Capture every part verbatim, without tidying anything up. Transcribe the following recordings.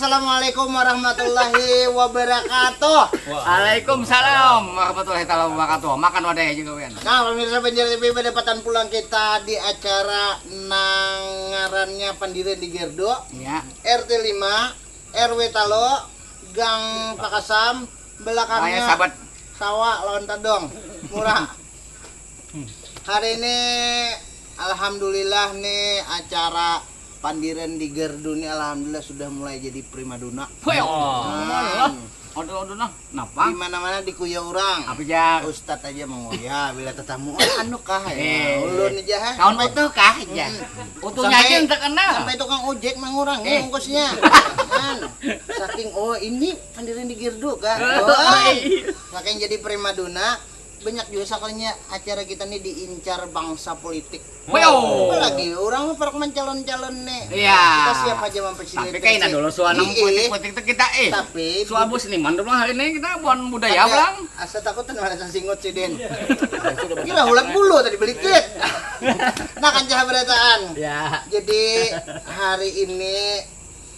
Assalamualaikum warahmatullahi wabarakatuh. Waalaikumsalam warahmatullahi taala wabarakatuh. Makan wadahnya juga, Wen. Nah, pemirsa Banjar T V, berdapatan pulang kita di acara nang ngarannya Pandiran di Gerdo. Ya. R T lima, R W Talo, Gang Pakasam, belakangnya sahabat sawah lawan tadong. Murah. Hari ini alhamdulillah nih acara Pandiran di Gerdu nih alhamdulillah sudah mulai jadi primadona. Woi, oh, nah, aduh aduh nah, napa? Di mana-mana dikuyau orang. Apa aja? Ustad aja mau ya bila tetamu. Oh, anu kah ya? Eh, ulun aja ha. Tahun utuh kah aja? Hmm. Utuhnya aja yang terkenal. Sampai tukang ojek mengurangi eh. Ongkosnya. Kan. Saking oh ini Pandiran di Gerdu kah? Oh, saking jadi primadona banyak juga sakalinya acara kita nih diincar bangsa politik. Wow. Apalagi orang parak mencalon-calon nih. Iya. Kita siap aja memfasilitasi. Tapi kayak dulu suara politik-politik itu kita eh. Tapi suabu seniman dulu hari ini kita buat budaya pulang. Asa takut tuh merasa singut sih Den. Kira hulak bulu tadi belikit. Nah kan cah berataan. Ya. Jadi hari ini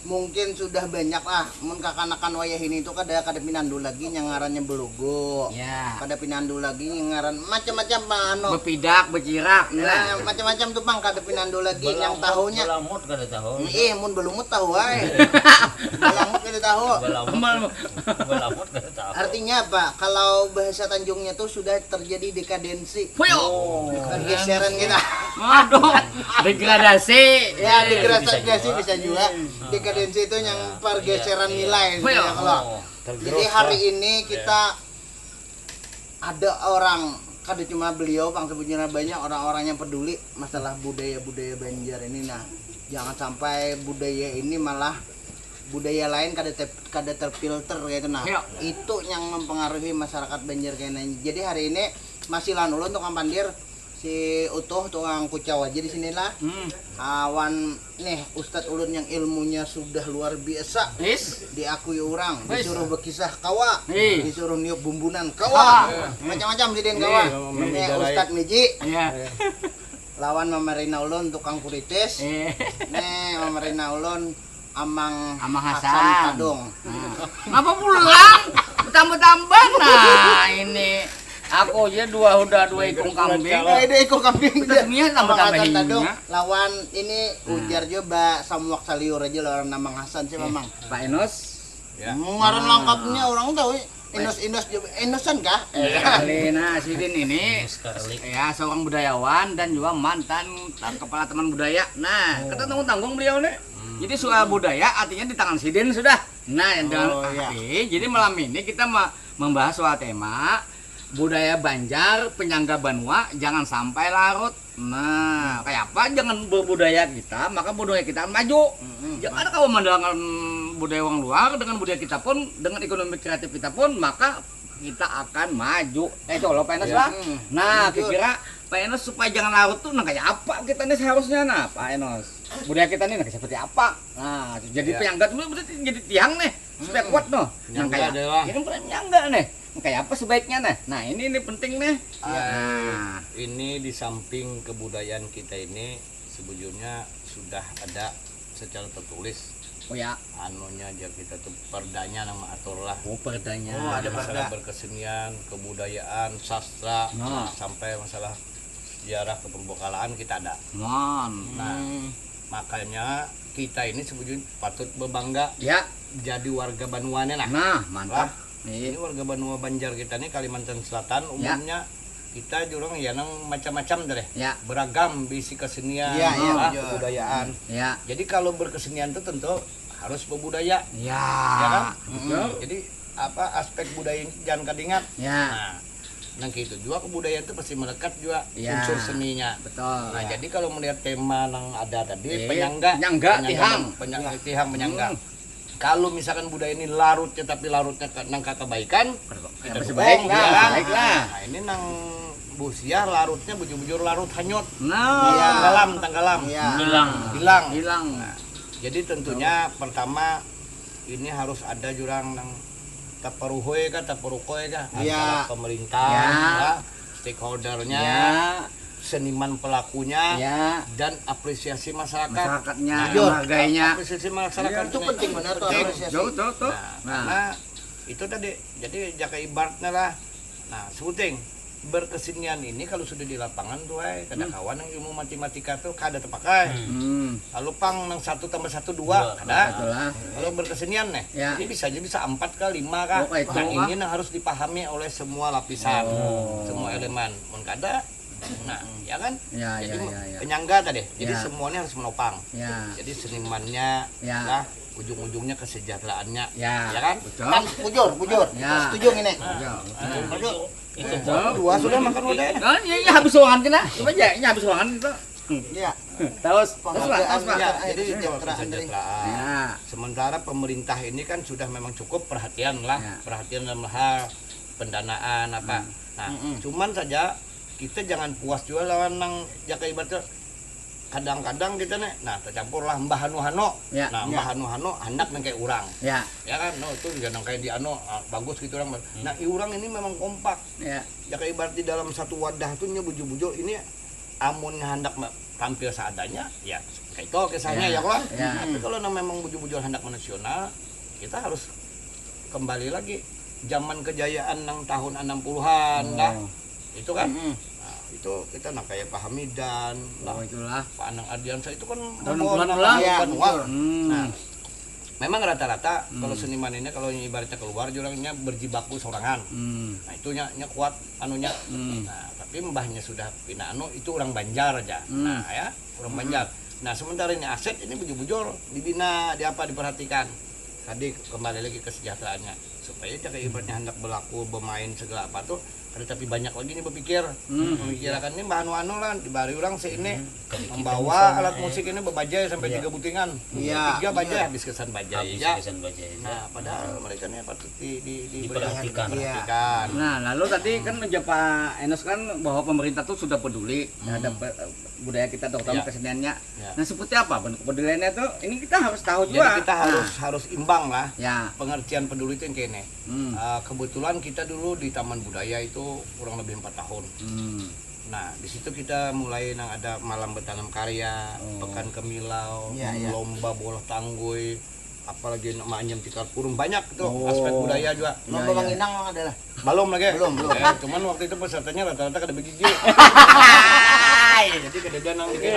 mungkin sudah banyak lah mun kakanakan wayah ini tuh kada kada pinandu lagi yang ngarannya belugu ya. Kada pinandu lagi yang ngaran macam-macam anu bepidak becirak nah. Nah, macam-macam tuh bang kada pinandu lagi belamut, yang tahunya belamut kada tahu ih mun belumut tahu ay belamut kada tahu belamut, belamut kada tahu artinya apa kalau bahasa Tanjungnya tuh sudah terjadi dekadensi. Pergeseran kita. Aduh, degradasi. Ya, degradasi bisa juga. Dekadensi itu yang pergeseran nilai gitu ya kalau. Jadi hari ini kita ada orang kada cuma beliau bang sebetulnya banyak orang-orang yang peduli masalah budaya-budaya Banjar ini nah jangan sampai budaya ini malah budaya lain kada ter, kada terfilter gitu nah ya. Itu yang mempengaruhi masyarakat Banjar kayaknya jadi hari ini masih lan ulun tukang pandir si utuh tukang kucau aja di sinilah hmm. Awan nih ustadz ulun yang ilmunya sudah luar biasa Is. Diakui orang Is. Disuruh berkisah kawa Is. Disuruh niup bumbunan kawa ah. Macam-macam sidin kawa nih ustadz miji yeah. Lawan mamarina ulun tukang kuritis eh. Nih mamarina ulun Amang Amang Hasan, Hasan. Tadung. Nah. Ngapa pulang? Bertambah-tambah. Nah, ini aku aja dua udah dua ikung kambing. Eh, dua ikung kambing. Terus Mia tambah tambah Tadung lawan ini nah. Ujar juga samuak saliur aja lawan Amang Hasan sih eh, memang. Pak Enos. Ya. Ngaran nah. Lengkapnya orang tahu. Inos-inos inosan kah? Iya. Nah, sidin ini ya seorang budayawan dan juga mantan kepala teman budaya. Nah, oh. Kita tanggung tanggung beliau nih. Hmm. Jadi soal budaya artinya di tangan sidin sudah. Nah, yang dengan oh, iya. Jadi malam ini kita membahas soal tema budaya Banjar penyangga banua jangan sampai larut. Nah, kayak apa jangan berbudaya kita, maka budaya kita akan maju. Hmm, jangan kau mendengarkan budaya orang luar dengan budaya kita pun, dengan ekonomi kreatif kita pun, maka kita akan maju. Eh, itu loh Pak Enos ya. Lah. Hmm, nah, kira-kira Pak Enos supaya jangan larut tuh, nah kayak apa kita nih seharusnya, nah Pak Enos. Budaya kita nih nah, seperti apa? Nah, jadi ya. Penyangga tuh berarti jadi tiang nih, supaya hmm. Kuat noh. Nah, kayak adalah. Ini bukan penyangga nih. Kayak apa sebaiknya nah? Nah, ini ini penting nih. Ah, nah. Ini di samping kebudayaan kita ini sebujurnya sudah ada secara tertulis. Oh ya. Anunya aja kita tuh perdanya nama atur lah. Oh, perdanya. Oh, ada masalah perda. Berkesenian, kebudayaan, sastra, nah. Sampai masalah sejarah kepembokalaan kita ada. Man. Nah, hmm. Makanya kita ini sebujurnya patut berbangga ya. Jadi warga banuanya nah. Nah, mantap. Lah, Iya. Ini warga banua Banjar kita nih Kalimantan Selatan umumnya ya. Kita jurang ya nang macam-macam deh. Ya. Beragam bisi kesenian, ya, ya, ya, kebudayaan. Ya. Jadi kalau berkesenian tuh tentu harus berbudaya. Ya. Ya kan? Betul. Jadi apa aspek budaya ini jangan kadingat. Ya. Nah, nang itu juga kebudayaan itu pasti melekat juga ya. Unsur seninya. Betul. Nah, ya. Jadi kalau melihat tema nang ada tadi eh, penyangga, penyangga, penyangga tihang, penyangga, ya. Tihang penyangga. Hmm. Kalau misalkan budaya ini larutnya tapi larutnya nang kebaikan, ya baik lah. Nah, ini nang busiah larutnya bujur-bujur larut hanyut. Nah, tenggelam, tenggelam. Ya. Hilang. Hilang. Hilang. Nah, jadi tentunya pertama ini harus ada jurang nang taparuhoi kah, taparukoi kah antara pemerintah, ya. Stakeholdernya, ya. seniman pelakunya Ya. dan apresiasi masyarakat. Masyarakatnya, Nah, Iya. menghargainya. Apresiasi masyarakat Iya. Itu nih. penting benar tuh Penting. apresiasi. Betul, betul, betul. Nah, Nah, karena itu tadi, jadi jaga ibaratnya lah. Nah, sebuting berkesenian ini kalau sudah di lapangan tuh, ay, kada Hmm. kawan yang ilmu matematika tuh kada terpakai. hmm. Lalu pang nang satu tambah satu dua, Dua. kada. Itulah. Kalau berkesenian nih, Ya. ini bisa aja bisa empat ke lima kah. Oh, kayak itu Nah, kah? Ini yang harus dipahami oleh semua lapisan, Oh. semua elemen. Mun kada, nah, ya kan? Ya, Jadi ya, ya, ya. penyangga tadi. Jadi Ya. semuanya harus menopang. Ya. Jadi senimannya Ya. lah, ujung-ujungnya kesejahteraannya, Ya. ya kan? Betul. Kan bujur, bujur. Ya. Setuju ini. Ya. Aduh, Dua sudah makan udah. Kan ya, ya habis ruangan kena. Coba aja, ini habis ruangan kita. iya. Terus, terus Pak, Penghargaan terus Pak. Ya, Ayo, jadi kalau kesejahteraan tadi. kesejahteraan. Ya. Sementara pemerintah ini kan sudah memang cukup perhatian lah, Ya. perhatian dalam hal pendanaan apa. Hmm. Nah, Mm-mm. cuman saja kita jangan puas juga lawan nang jaka ibaratnya kadang-kadang kita nih, nah tercampur lah mbah hanu hano. Ya. Nah, Ya. mbah hanu hano hendak nang kayak orang. Ya. Ya kan, no itu juga nang kayak di ano ah, bagus gitu orang. Nah, i orang ini memang kompak. Ya. Jaka ibarat di dalam satu wadah tuh nya bujur-bujur ini amun handak ma- tampil seadanya, ya kayak itu kisahnya Ya, ya, kawan. ya. Tapi kalau nang memang bujur-bujur handak menasional, kita harus kembali lagi zaman kejayaan nang tahun enam puluhan dah. Oh. Itu kan. Mm-mm. Nah, itu kita nang kayak Pak Hamidan, Oh, lah, itulah. Pak Anang Ardiansyah itu kan Tahun membawa enam puluhan nama lah. Ya, banua. bujur. Hmm. Nah, memang rata-rata Hmm. kalau seniman ini kalau ibaratnya keluar jurangnya berjibaku sorangan. Hmm. Nah, itu nya, nya kuat anunya. Hmm. Nah, tapi mbahnya sudah pina anu itu orang Banjar aja. Hmm. Nah, ya, orang Banjar. Nah, sementara ini Aset ini bujur-bujur dibina, di apa diperhatikan. Tadi kembali lagi kesejahteraannya supaya jaka ibaratnya hendak berlaku bermain segala apa tuh kada tapi banyak lagi nih berpikir Hmm. memikirkan ini bahan anu lah dibari orang sih ini Jadi kita membawa misalnya, alat eh, musik ini bebajai sampai Iya. tiga butingan Iya, tiga bajai iya. habis kesan bajai Habis ya. Kesan bajai. Nah, padahal mereka ini patut di, di, di Diperhatikan. diperhatikan. Nah, lalu tadi kan ujar Pak Enos kan bahwa pemerintah tuh sudah peduli terhadap eh, budaya kita terutama Ya. keseniannya. Ya. Nah, seperti apa bentuk kepeduliannya tuh? Ini kita harus tahu Jadi juga. kita harus harus imbang lah. Ya. Pengertian peduli itu yang kayak ini. Hmm. Ah, kebetulan kita dulu di Taman Budaya itu kurang lebih empat tahun. Hmm. Nah, di situ kita mulai nang ada malam bertanam karya, Oh. pekan kemilau, Iya, iya. lomba bola tanggui, apalagi nak maanyam tikar kurung, banyak tuh Oh. aspek budaya juga. Iya, Lomba iya. Manginang memang ada lah. Belum lagi. Belum, belum. Eh, cuman waktu itu pesertanya rata-rata kada begigi. Jadi kada ada nang bikin.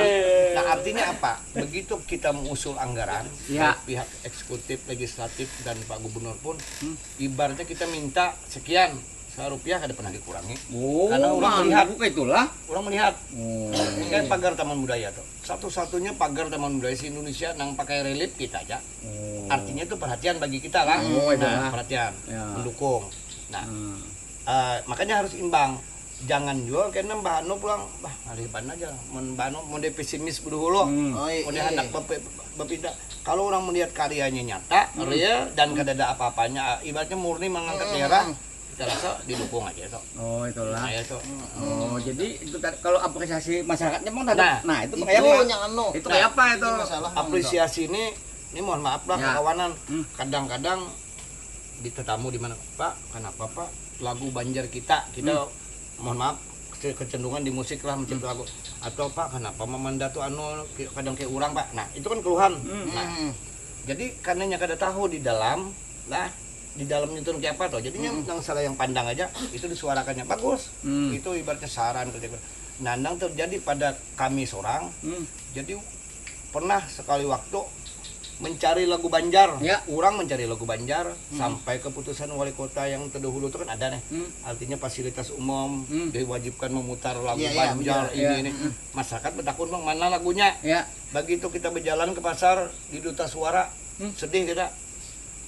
Nah, artinya apa? Begitu kita mengusul anggaran Ya. dari pihak eksekutif, legislatif dan Pak Gubernur pun Hmm. ibaratnya kita minta sekian, serupiah kada pernah dikurangi. Oh, Karena orang nah, melihat. Bukan itulah. Orang melihat Oh. kayak pagar Taman Budaya tuh. Satu-satunya pagar Taman Budaya se-Indonesia nang pakai relief kita aja. Oh. Artinya itu perhatian bagi kita lah. Oh, itu lah. Nah, perhatian, Ya. mendukung. Nah, Hmm. eh, makanya harus imbang. Jangan juga kena mbah anu pulang, bah ngalih ban aja. Mun mbah anu mun dia pesimis dulu. Hmm. Oh, iya. Mun dia hendak berpi- berpindah. Kalau orang melihat karyanya nyata, Hmm. real dan kada ada apa-apanya, ibaratnya murni mengangkat Hmm. daerah, kita rasa didukung aja tuh. Oh, itulah. Saya tuh. Oh, jadi itu tadi kalau apresiasi masyarakatnya memang tadi. Nah, Nah, itu Itu kayak apa? yang anu. Itu Nah, kayak apa itu? Ini masalah. Apresiasi ini, ini mohon maaf lah Ya. kawanan. Hmm. Kadang-kadang ditetamu di mana, Pak, kenapa Pak lagu Banjar kita, kita Hmm. mohon maaf ke- kecenderungan di musik lah mencipta lagu atau Pak kenapa Mamanda tuh anu ki- kadang kayak orang Pak. Nah, itu kan keluhan. Hmm. Nah, Hmm. jadi karenanya kada tahu di dalam lah di dalamnya tuh kayak apa tuh. Jadinya yang salah yang pandang aja itu disuarakannya bagus. Hmm. Itu ibaratnya saran kerja. Nah, yang terjadi pada kami seorang, Hmm. jadi pernah sekali waktu mencari lagu Banjar, Ya. orang mencari lagu Banjar sampai keputusan wali kota yang terdahulu itu kan ada nih, Hmm. artinya fasilitas umum Hmm. diwajibkan memutar lagu Ya, ya, Banjar betul. ini Ya. ini. Masyarakat bertakun bang mana lagunya. Ya. Begitu kita berjalan ke pasar di Duta Suara, Hmm. sedih kita.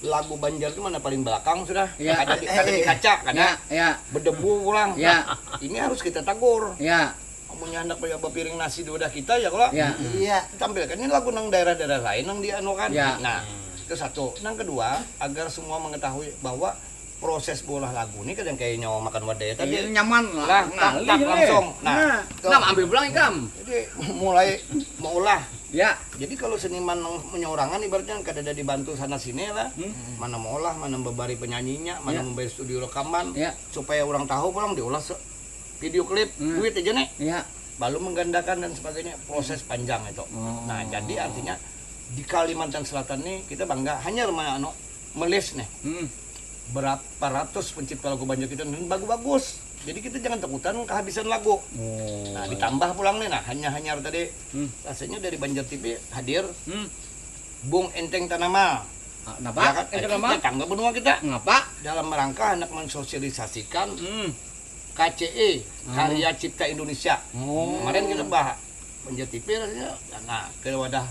Lagu Banjar itu mana paling belakang sudah, Ya. ada di, ada di Eh, kaca, kada Ya, ya. Berdebu pulang. Ya. Ini harus kita tagur. Ya. Amunnya hendak baya bapiring nasi di wadah kita ya kalau Ya. Iya. tampilkan ini lagu nang daerah-daerah lain nang dianukan. Ya. Nah, itu satu. Nang kedua, agar semua mengetahui bahwa proses bolah lagu ini kadang kayak nyawa makan wadah ya tadi. Iya, nyaman lah. Lah, tak, Ngalih tak lah. langsung. Nah, Nah, tuh. nah, ambil pulang ikam. Jadi mulai maulah. Ya. Jadi kalau seniman nang menyaurangan ibaratnya kada ada dibantu sana sini lah. Hmm. Mana maulah, mana membari penyanyinya, mana Ya. membari studio rekaman Ya. supaya orang tahu pulang diolah se- video klip Hmm. duit aja nih. Ya. Lalu menggandakan dan sebagainya, proses panjang itu. Oh. Nah, jadi artinya di Kalimantan Selatan nih kita bangga, hanya rumah anu melis nih. Hmm. Berapa ratus pencipta lagu Banjar kita nih bagus-bagus. Jadi kita jangan takutan kehabisan lagu. Oh. Nah, ditambah pulang nih, nah, hanya hanyar tadi. Hmm. Rasanya dari Banjar T V hadir. Hmm. Bung Enteng Tanamal. Ah, kenapa? Ya kan? Enteng Tanamal? Tetangga benua kita. Ngapa? Dalam rangka hendak mensosialisasikan hmm. K C I, karya cipta Indonesia. Oh. Kemarin kita bahas Banjar T V rasanya, nah, ke wadah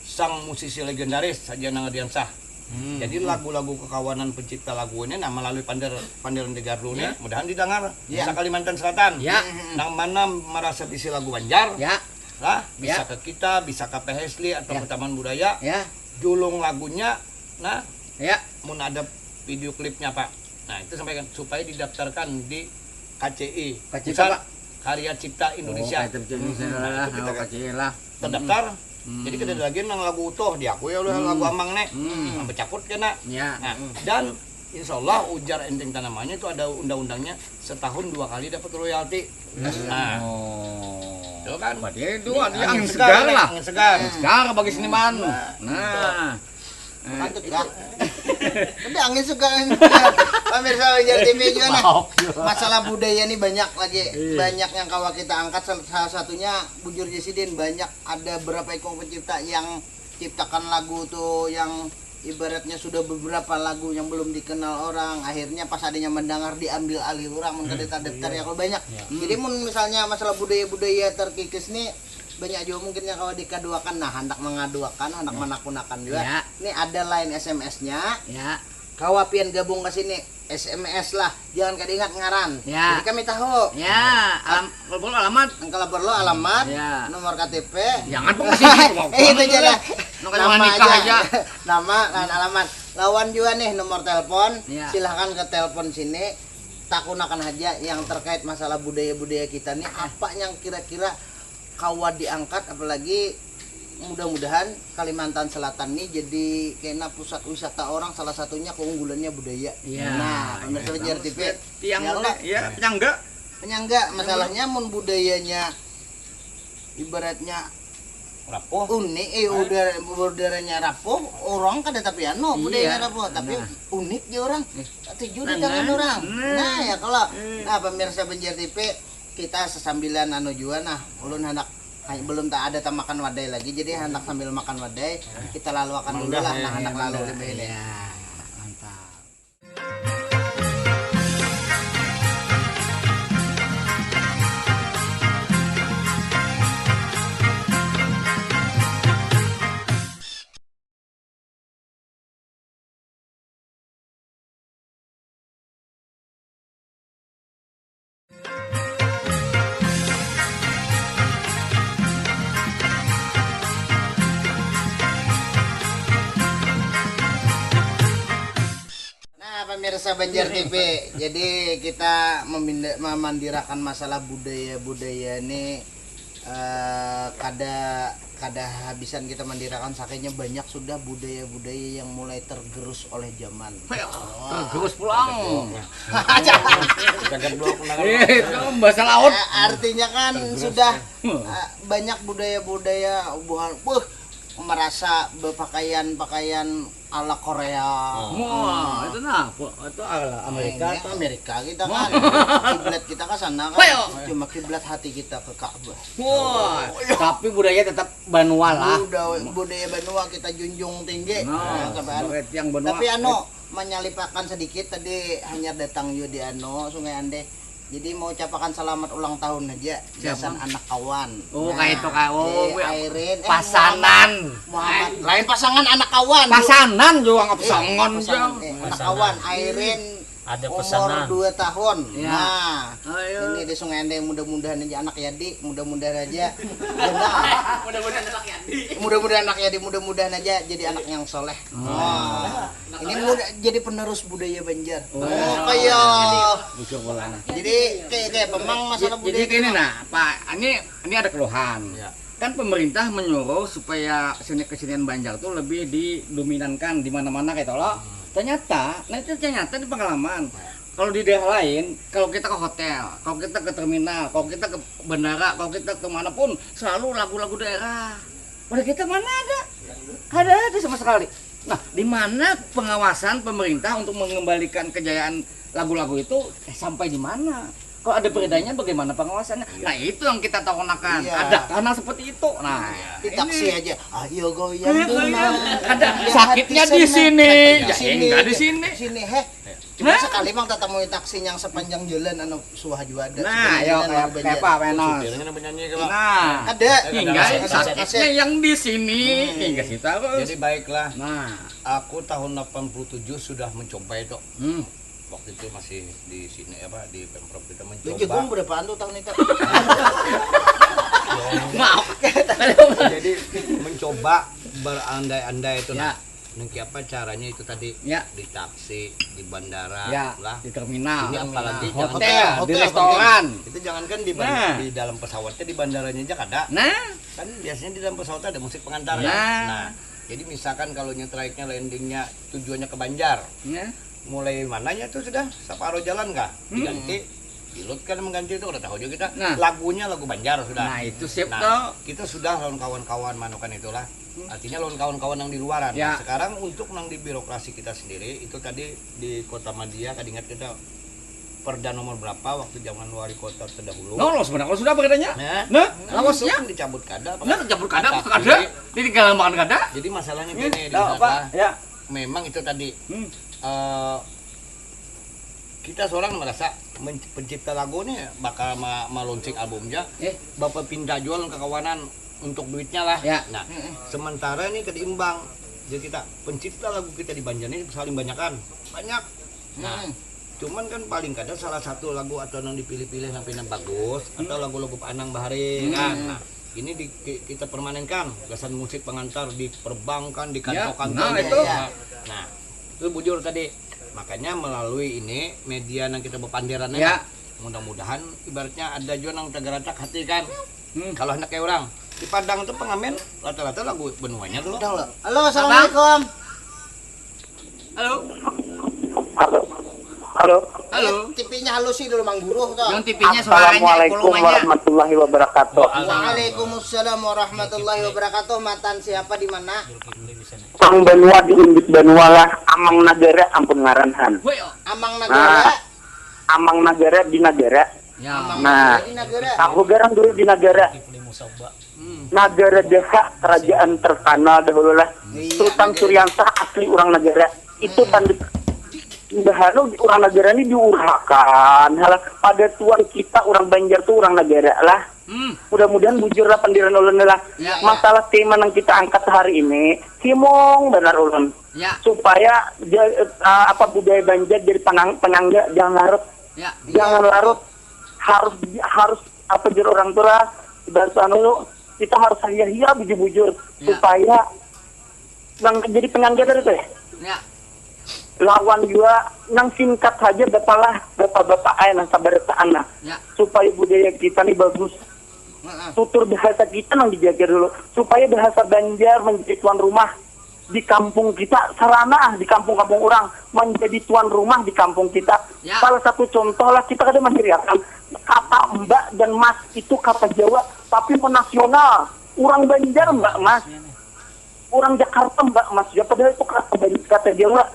sang musisi legendaris Sajian Nangadiansah. Hmm. Jadi lagu-lagu kekawanan pencipta lagu ini, nah, melalui Pander Panderan di Gardu ini, ya. Mudahan didengar ya. Bisa Kalimantan Selatan. Ya. Nang mana merasa bisi lagu Banjar, ya. Lah, bisa ya. Ke kita, bisa ke P H S L I atau ya. Ke Taman Budaya. Ya. Julung lagunya, nah, ya. Mun ada video klipnya, Pak. Nah, itu sampaikan supaya didaftarkan di K C I, K C I pusat apa? Karya Cipta Indonesia. Oh, Karya Cipta Indonesia hmm. Nah, itu kita oh, K C I lah. Terdaftar. Hmm. Jadi kada lagi nang lagu utuh diakui oleh hmm. Lagu amang nih. Hmm. Nah, bercakut kena. Ya. Nah, hmm. Dan insya Allah ujar enteng tanamannya itu ada undang-undangnya setahun dua kali dapat royalti. Hmm. Nah. Oh. Itu kan. Berarti itu ini angin segar, segar lah. Angin segar. Angin segar bagi seniman. Nah. Nah. Mantap ya. Tapi angin suka pemirsa Banjar T V juga nah. Masalah budaya nih banyak lagi, iya. Banyak yang kawa kita angkat. Salah satunya bujur Jasidin, banyak ada berapa ikung pencipta yang ciptakan lagu tuh yang ibaratnya sudah beberapa lagu yang belum dikenal orang, akhirnya pas adanya mendengar diambil alih orang mun kada terdaftar ya kalau banyak. Jadi mun misalnya masalah budaya-budaya terkikis nih banyak juga mungkin yang kalau dikaduakan nah hendak mengaduakan hendak menakunakan juga. Ya. Ini ada lain S M S-nya. Ya. Kawa pian gabung ke sini S M S lah, jangan kada ingat ngaran. Ya. Jadi kami tahu. Ya, alam kalau alamat. Kalau perlu alamat, ya. Nomor K T P. Jangan pun sini. Eh, itu aja lah. Nama aja. Nama dan alamat. Lawan juga nih nomor telepon. Ya. Silahkan ke telepon sini. Takunakan aja yang terkait masalah budaya-budaya kita nih apa yang kira-kira kawa diangkat, apalagi mudah-mudahan Kalimantan Selatan nih jadi kena pusat wisata orang, salah satunya keunggulannya budaya. Iya. Nah, pemirsa Banjar T V, tiang ya, penyangga. Penyangga, masalahnya mun budayanya ibaratnya rapuh. Unik, eh, udaranya rapuh, orang kada tapi anu budayanya rapuh, tapi unik di orang. Setuju di tangan orang. Nah, ya kalau nah pemirsa Banjar T V kita sesambilan anu jua nah ulun handak belum tak ada tamakan wadai lagi jadi handak sambil makan wadai kita lalu akan dulu lah nah handak lalu lebih ini. Nah, pemirsa Banjar T V, jadi kita memandirakan masalah budaya-budaya ini eh, kada kada habisan kita mandirakan sakitnya banyak sudah budaya-budaya yang mulai tergerus oleh zaman. Tergerus pulang. Itu bahasa laut. Artinya kan sudah eh, banyak budaya-budaya buhan, buh, merasa berpakaian-pakaian ala Korea. Wah, itu nah, itu ala Amerika. Amerika kita kan kiblat kita ke sana kan. Cuma kiblat hati kita ke Ka'bah. Wah, tapi budaya tetap banua lah. Budaya banua kita junjung tinggi. Nah, sampai anu. Tapi anu menyalipakan sedikit tadi hanya datang juga di anu Sungai Ande. Jadi mau ucapakan selamat ulang tahun aja gasan anak kawan. Oh, nah, kayak itu kak. Oh, Airin, eh, pasangan. Muhammad, Muhammad. Lain pasangan anak kawan. Pasangan juga nggak pasangan. Eh, pasangan, eh, anak kawan Airin ada umur pesanan. Dua tahun. Ya. Nah, ayo. Ini di Sungai Ande mudah-mudahan aja anak yadi, mudah-mudahan aja. Mudah-mudahan anak yadi. Mudah-mudahan anak yadi, mudah-mudahan aja jadi anak yang soleh. Oh. Nah. Ini muda, jadi penerus budaya Banjar. Oh. Oh, kayak. Jadi kayak kayak pemang masalah budaya. Jadi gini nah, Pak, ini ini ada keluhan. Ya. Kan pemerintah menyuruh supaya seni kesenian Banjar tuh lebih didominankan di mana-mana kayak loh. Hmm. Ternyata, nah itu ternyata di pengalaman. Ya. Kalau di daerah lain, kalau kita ke hotel, kalau kita ke terminal, kalau kita ke bandara, kalau kita ke mana pun, selalu lagu-lagu daerah. Pada kita mana ada? Ada ada sama sekali. Nah, di mana pengawasan pemerintah untuk mengembalikan kejayaan lagu-lagu itu, eh, sampai di mana? Kalau ada beredarnya, bagaimana pengawasannya? Nah, itu yang kita tawarkan. Iya. Ada kanal seperti itu. Nah, di taksi ini aja, ayo goyang. Iya, dulu, goyang. Ada. Ya, sakitnya hati di senang, sini, sakit di ya sini, enggak di sini. Sini, heh. Cuma, hah? Sekali mang tatamui taksi yang sepanjang jalan anu suah jua ada. Nah, sepanjang yo, jalan kayak, lagu kayak apa, Banjar. Wenos? Supirnya nang penyanyi ke, Bang? Nah, ada. Hingga sakitnya yang di sini, hmm, hingga sini terus. Jadi baiklah. Nah. Aku tahun delapan puluh tujuh sudah mencoba itu. Hmm. Waktu itu masih di sini apa, di Pemprov kita mencoba. Lu jagung berapaan tuh tahun itu? Maaf. Jadi mencoba berandai-andai itu, ya, nah. Nang kiapa caranya itu tadi? Ya. Di taksi, di bandara, ya, lah. Di terminal. Ini apalagi di hotel, jangan hotel, di restoran. Itu jangankan di ban-, nah, di dalam pesawatnya, di bandaranya aja kada. Nah. Kan biasanya di dalam pesawat ada musik pengantar, ya. Nah. Nah, jadi misalkan kalau nya traiknya, landingnya, tujuannya ke Banjar. Ya. Mulai mananya tuh sudah separuh jalan kah? Hmm. Diganti, pilot kan mengganti itu, udah tahu juga kita. Nah. Lagunya lagu Banjar sudah. Nah, itu sip. Nah, tuh. Kita sudah lawan kawan-kawan manukan itulah. Hmm. Artinya lawan kawan-kawan yang di luaran. Ya. Nah, sekarang untuk nang di birokrasi kita sendiri, itu tadi di Kota Madia, kada ingat kita perda nomor berapa waktu zaman wali kota terdahulu. Nah, lawas benar kalau sudah apa katanya? Nah, nah, lawas itu ya. Kan dicabut kada, nah, dicabut kada, tapi kada. Ditinggal makan kada. Jadi masalahnya, hmm, gini, di sana apa? Ya. Memang itu tadi. Hmm. Eh, kita seorang merasa men-, pencipta lagu nih bakal ma-, ma-launching albumnya, eh, bapak pinta jual ke kawanan untuk duitnya lah. Ya. Nah, mm-mm, sementara ini kada imbang. Jadi kita, pencipta lagu kita di Banjar ini saling banyakan. Banyak. Nah, mm-mm, cuman kan paling kada salah satu lagu atau nang dipilih-pilih nang pina bagus, mm, atau lagu-lagu Pak Anang bahari, mm-mm, kan. Nah, ini di, ki-, kita permanenkan, gasan musik pengantar diperbankan, ya, dikantokan, nah, itu. Nah, itu bujur tadi. Makanya melalui ini media yang kita berpanderan, ya, ini, mudah-mudahan ibaratnya ada juga nang tergerak hati kan. Hmm. Kalau hendak kayak orang di Padang tuh pengamen rata-rata lagu benuanya tuh. Udah lah. Halo, assalamualaikum. Halo. Halo. Halo. Halo. T V-nya halusi dulu, Mang Guru, tuh. Yang T V-nya suaranya, assalamualaikum warahmatullahi wabarakatuh. Waalaikumsalam warahmatullahi wabarakatuh. Matan siapa, di mana? Mang Banua di Undut Banua lah, Amang Nagara, ampun ngaran, han. Woi, oh. Amang Nagara. Nah, Amang Nagara di Nagara. Ya. Amang, nah, Nagara di Nagara. Tahu garang dulu di Nagara. Hmm. Nagara Deha, kerajaan terkenal dahulu lah. Iya, Sultan Nagara. Suriansah asli orang Nagara. Itu, hmm, tanda bahanu orang Nagara ini diurahakan. Halah, pada tuan kita orang Banjar tuh orang Nagara lah. Hmm. Mudah-mudahan bujur lah pandiran ulun lah. Ya, ya. Masalah tema yang kita angkat hari ini, himung benar ulun. Ya. Supaya ja-, eh, apa, budaya Banjar jadi penang-, penyangga, jangan larut. Ya. Jangan larut. Harus, harus apa jar orang tuh lah, ibarat anu, kita harus hia-hia bujur-bujur, ya, supaya nang jadi penyangga tadi teh. Ya. Lawan jua nang singkat saja, bapalah, bapak-bapak ai, nang sabarataan nah. Ya. Supaya budaya kita nih bagus. Heeh. Tutur bahasa kita nang dijaga dulu, supaya bahasa Banjar menjadi tuan rumah di kampung kita, sarana di kampung-kampung orang, menjadi tuan rumah di kampung kita. Ya. Salah satu contoh lah, kita kada mahiriakan kata mbak dan mas itu kata Jawa, tapi menasional. Orang Banjar mbak mas, orang Jakarta mbak mas, ya, padahal itu kata Ban-, kata Jawa.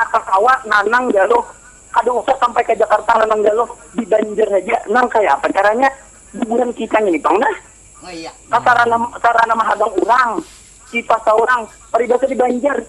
Kaka kawa nanang galuh, kada usah sampai ka Jakarta nanang galuh, di Banjar haja. Nang kaya apa caranya? Bubuhan kita ngini pang dah. Oh, iya. Ka sarana, sarana mahadang urang, kita saurang, paribasa di Banjar,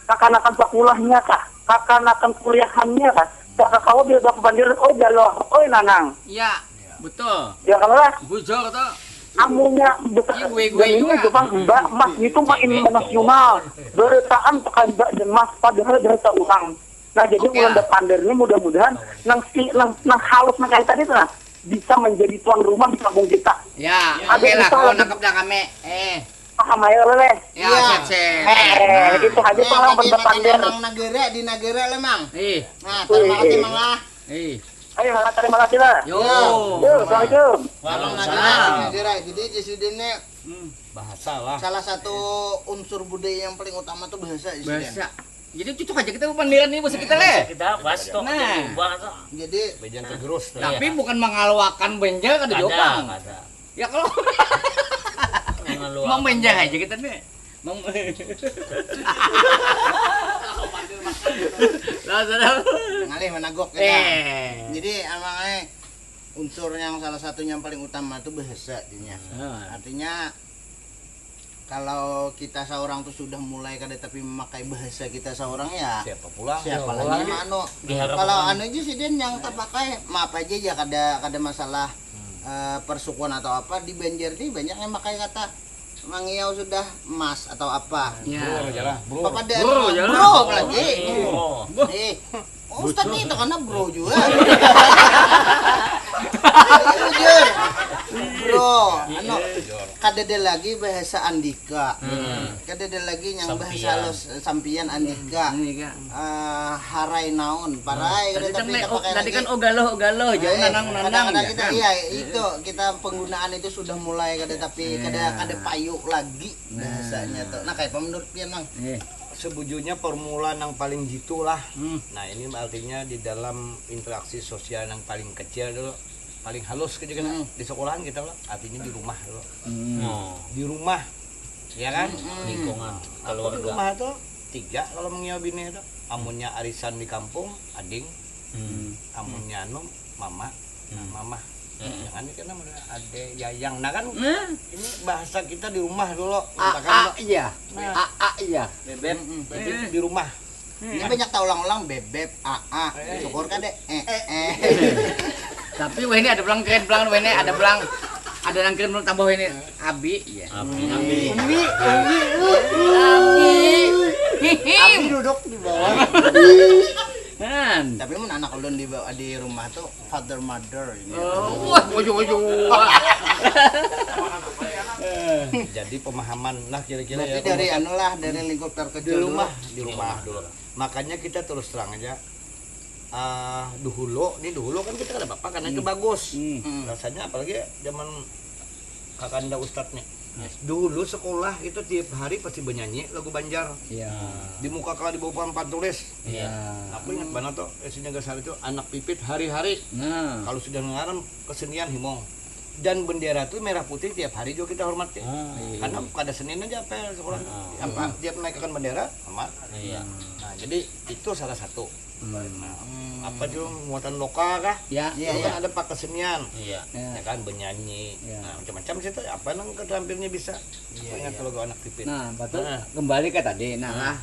kakanakan sakulahnya kah, kakanakan kuliahannya kah, kaka kawa bila bapapandir, oi galuh, oi nanang. Iya. Betul. Ya, kalau lah. Bujur tuh. Amunnya besar. Iya, gue, gue dan ini juga. Jepang, mbak, mas, itu main nasional. Berataan pakai mbak dan mas, padahal bahasa urang. Nah, jadi, oke, ulun bapander ini mudah-mudahan nang si, nang, nang halus nang kayak tadi tuh, nah, bisa menjadi tuan rumah di kampung kita. Ya, ada oke lah, usaha kalau lagi. Nangkep dah kami. Eh. Paham aja, leh. Ya, iya. Sip, sip. Eh, nah, itu aja, nah, paham, tadi pendapat matan dia. Mang Nagara di Nagara, leh, Mang. Ih. Nah, terima kasih, Mang, lah. Ih. Ayo, Mang, terima kasih, lah. Yo. Yo, assalamualaikum. Waalaikumsalam. Mang Nagara. Jadi, di sini, hmm, bahasa lah. Salah satu unsur budaya yang paling utama tuh bahasa di sini. Bahasa. Jadi cocok aja kita pandiran nih, bos kita leh. Kita pas kok Nah. Ubah tuh. Jadi Bejan tergerus. Tapi bukan mengalwakan benjal kada Kada, jopang. Kada. Ya kalau Mengeluarkan. mau benjal aja kita nih. Mau Lah, sudah. ngalih menagok kita. Eh. Jadi emang eh unsur yang salah satunya yang paling utama itu bahasa jadinya. Ah. Artinya kalau kita seorang tuh sudah mulai kada tapi memakai bahasa kita seorang ya Siapa pulang? siapa Ya, lagi orang. Mano Diharapkan. Kalau anu aja sih Din yang terpakai maaf aja ya kada kada masalah eh, persukuan atau apa di Banjar nih banyak yang pakai kata mangiau sudah emas atau apa Ya. Bro aja lah, bro. apa ada Bro, bro, ya. Bro apalagi Oh. eh oh, Ustaz nih terkena bro juga jujur bro anu kada ada lagi bahasa andika kada ada lagi yang bahasa Sampiyan. Halus sampian andika Ini kan. Eh, harai naon parai kada Tadi kan tapi nih, kada oh, pakai tadi lagi. kan ogaloh ogaloh jauh Eh, nanang nanang kadang-kadang ya kita kan? Iya itu kita penggunaan itu sudah mulai kada tapi kada Iya. kada payu lagi bahasanya tuh nah kayak apa menurut pian mang Eh, Sebujurnya formula yang paling jitu lah. hmm. Nah, ini artinya di dalam interaksi sosial yang paling kecil dulu, paling halus gitu kan. Hmm. Di sekolahan kita lah, artinya di rumah dulu. Hmm. Oh, Di rumah, ya kan? lingkungan Aku di keluarga. Rumah tuh tiga kalau mengiau bini itu. Amunnya arisan di kampung, ading. Hmm. Amunnya anu, mama. Hmm. Mama. Hmm. Jangan dikenal ada yayang. Nah kan Nah, ini bahasa kita di rumah dulu. A Misalkan A lo- iya. Nah. A A iya. Bebek. Bebek di rumah. ini banyak taulang-ulang bebek aa Eh. syukur kada eh eh Tapi wah ini ada belang keren belang wah ini ada belang ada yang keren belang tambah ini abi ya. Abi. Abi. Abi. Hihi. Abi duduk di bawah Kan. Tapi mun anak ulun di bawah di rumah tuh father mother ini Oh, wah, ojo ojo. Jadi pemahaman lah kira-kira Berarti ya. dari anu lah dari lingkup Di terkecil rumah, dulu. di rumah dulu. Makanya kita terus terang aja. Ah, dulu, ini dulu kan kita kada apa-apa karena itu bagus. Hmm. Hmm. Rasanya apalagi zaman kakanda ustad nih. Dulu sekolah itu tiap hari pasti bernyanyi lagu Banjar. Iya. Di muka kalau di bawah papan tulis. Iya. Aku ingat banget tuh, S D Negara Sari itu anak pipit hari-hari. Nah. Kalau sudah ngaran kesenian himong. Dan bendera tuh merah putih tiap hari juga kita hormati. Ah, Iya. Karena kada Senin aja apa sekolah Ah. apa tiap naikkan bendera sama. Iya. Nah, jadi itu salah satu. Hmm. Nah, apa tuh muatan lokal kah? Ya. Iya, Itu iya. Kan ada pak kesenian. Iya. Ya. Ya kan bernyanyi. Iya. Nah, macam-macam situ apa nang keterampilannya bisa. Iya, Ingat iya. kalau anak pipit. Nah, betul. Nah. Kembali ke tadi, nah, lah.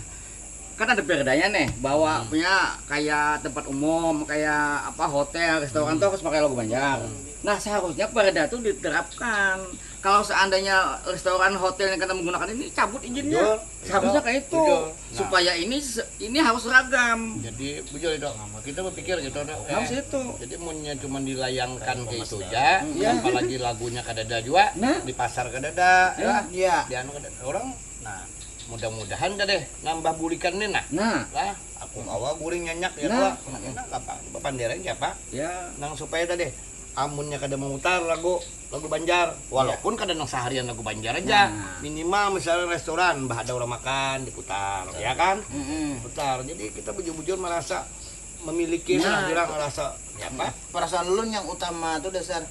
Kan ada peredanya nih bahwa punya kayak tempat umum, kayak apa hotel, restoran tuh harus pakai logo Banjar. Nah, seharusnya pereda tuh diterapkan. Kalau seandainya restoran hotel yang kena menggunakan ini cabut izinnya. Betul. Seharusnya kayak itu. Betul. Nah. Supaya ini se- ini harus seragam. Jadi bujur itu. Kita berpikir gitu ada. Harus itu. Jadi munnya cuma dilayangkan ke itu aja, Iya. apalagi lagunya kadada juga, Nah. di pasar kadada, ya. Iya. Di anu kadada. Orang nah mudah-mudahan dah deh nambah bulikan nih nah. Nah, Lah, aku bawa guring nyanyak ya Nah. Pak. Nah, gampang. Coba panderain siapa? ya. Nang supaya tadi amunnya kada memutar lagu lagu Banjar, walaupun kada nang seharian lagu Banjar aja, Nah. Minimal misalnya restoran, bah ada orang makan diputar, ya kan? Mm-mm. Putar. Jadi kita bujur-bujur merasa memiliki Nah. nah. Orang merasa ya apa? Perasaan ulun yang utama tuh dasar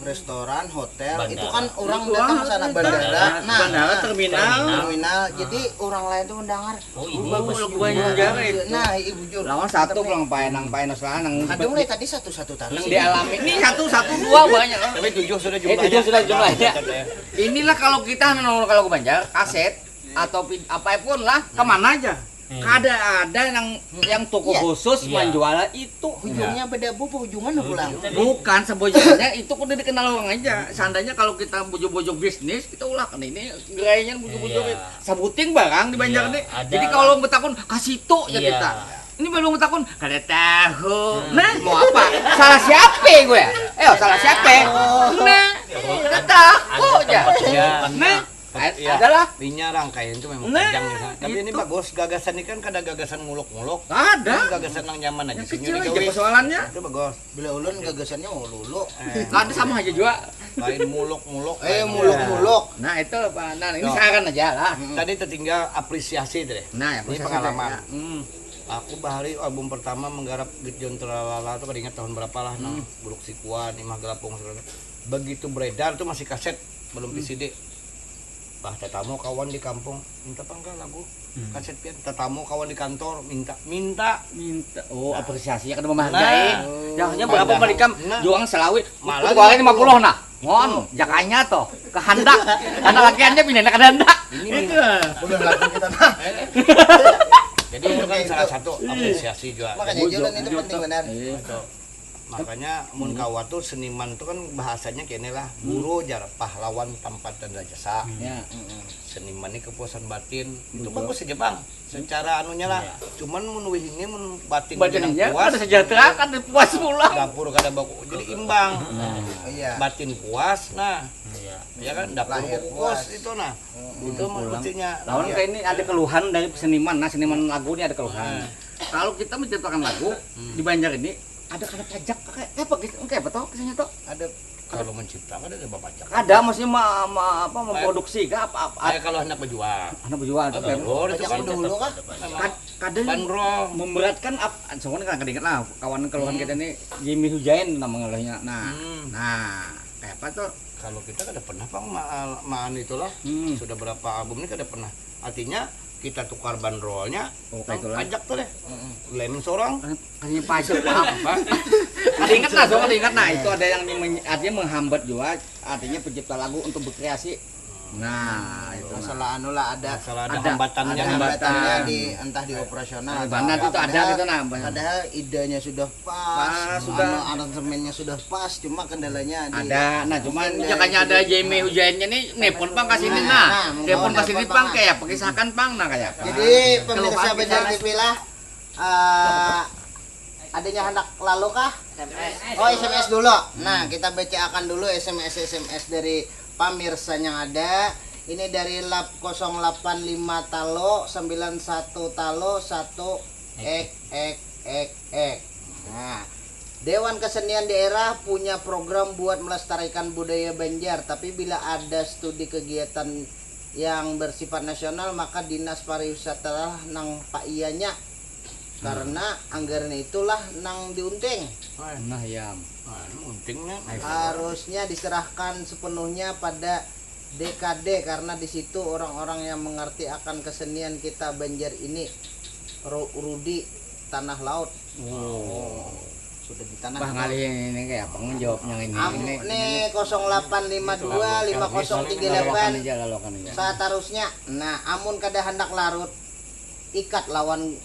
restoran, hotel, Bandara. itu kan orang Itu datang ah, ke sana itu bandara. bandara, Nah, bandara, terminal. terminal. Jadi orang lain tuh mendengar, Oh, "Lu ini bagus Lagu juga." Banjar itu. Nah, iya bujur. Lawan satu pulang pae nang pae nang salah nang Ada mulai tadi satu-satu taruh nang sih. Dialami. Ini satu satu dua banyak. Tapi tujuh sudah Eh, jumlahnya. tujuh sudah jumlahnya. Nah, Inilah kalau kita nang kalau ke Banjar, kaset atau pin- apapun lah, kemana aja? Kada ada yang yang toko Iya. khusus Iya. menjual itu. Ujungnya beda bu, ujungan pulang. Bukan sebujurnya itu kudu dikenal orang aja. Seandainya kalau kita bujur-bujur bisnis, kita ulahkan ini gerainya bujur-bujur Iya. sabuting barang di Banjar Iya, nih. ada Jadi lah. kalau orang bertakun kasih itu ya Iya. kita. Ini belum bertakun kada tahu. Nah, mau apa? Salah siapa gue? Eh, salah siapa? Nah, kada tahu Ada aja. tempat juga. Nah, Iya. Adalah. Inya rangkaian itu memang nah, panjang nih. Tapi ini bagus, gagasan ini kan kada gagasan muluk-muluk. Ada. Ini gagasan yang nyaman aja. Yang kecil aja persoalannya. Itu bagus. Bila ulun gagasannya ulu-ulu. Eh. Ada sama aja juga. Lain muluk-muluk. Eh, muluk-muluk. Nah, itu apa? Nah, ini saran aja lah. Hmm. Tadi tertinggal apresiasi deh. Nah, ini pengalaman. Ya. Hmm. Aku bahari album pertama menggarap Git John Tralala tuh kada ingat tahun berapa lah, hmm. Nah, Buluk Sikuan, Imah Gelapung segala. Begitu beredar tuh masih kaset, belum hmm. V C D. Bah, tetamu kawan di kampung, minta panggal lagu hmm. Kaset pian. Tetamu kawan di kantor, minta, minta. Minta, oh nah. Apresiasi ya, kada menghargai. Nah. Yang hanya berapa mereka nah. Juang selawi, malah lima puluh nah. Mon, jakanya toh, kehendak. Karena lakiannya pindah ke kehendak. Ini itu. Udah lagu kita nah. Jadi itu kan salah satu apresiasi juga. Makanya jalan itu penting benar. Iya. Makanya mun hmm. Kawa tuh seniman tuh kan bahasanya kene lah, hmm. Guru jar pahlawan tanpa tanda jasa. Ya. Seniman ini kepuasan batin. Betul. Itu bagus aja bang. Secara anunya lah. Ya. Cuman mun wihini mun batin batinnya puas, ada sejahtera kan puas pula. Dapur kada baku. Jadi imbang. Nah. Iya. Batin puas nah. Iya. Ya kan dapur puas itu nah. Hmm. Itu maksudnya. Lawan kayak ini ada keluhan dari seniman. Nah, seniman lagu ini ada keluhan. Hmm. Kalau kita menciptakan lagu hmm. Di Banjar ini ada kena pajak kayak apa gitu? Kayak apa toh kesannya toh? Ada kalau menciptakan ada pajak. Ada maksudnya ma, ma, apa memproduksi kah apa apa? Kayak kalau anak berjual. Anak berjual atau pajak dulu kah? Kadang memberatkan apa? Soalnya kan kadang lah kawan keluhan hmm. Kita nih Jimmy Hujain nama ngalahnya. Nah, hmm. Nah, kayak apa tuh? Kalau kita kada pernah pang ma, ma anu itulah hmm. Sudah berapa album ini kada pernah. Artinya kita tukar bandrolnya oh, pajak tuh deh lem seorang hanya pajak apa ada ingat lah soalnya ingat nah itu ada yang artinya menghambat juga artinya pencipta lagu untuk berkreasi nah itu masalah anu lah ada masalah ada, ada hambatannya ada hambatannya di entah di operasional atau benar itu ada gitu nah padahal idenya sudah pas, pas sudah anu, aransemennya sudah pas cuma kendalanya di ada nah cuma jangannya ada Jamie hujannya nih nelpon pang kasih nah, nah, nah nelpon kasih pang kayak pakisahkan pang nah kayak jadi pemirsa Banjar T V lah uh, adanya hendak lalu kah? S M S. Oh S M S dulu. Nah kita baca akan dulu S M S S M S dari pemirsa yang ada. Ini dari lap kosong delapan lima talo sembilan satu talo satu ek ek ek ek. Nah Dewan Kesenian Daerah punya program buat melestarikan budaya Banjar, tapi bila ada studi kegiatan yang bersifat nasional maka dinas pariwisata nang paiyanya karena anggaran itulah nang diunting. Nah ya. Nah, unting nih. Harusnya diserahkan sepenuhnya pada D K D karena di situ orang-orang yang mengerti akan kesenian kita Banjar ini. Rudi Tanah Laut. Oh. Sudah di tanah. Bah ngalih ini kayak apa menjawabnya ini. Amu ini, nih kosong delapan lima dua lima kosong tiga delapan. Saat harusnya. Nah, amun kada hendak larut ikat lawan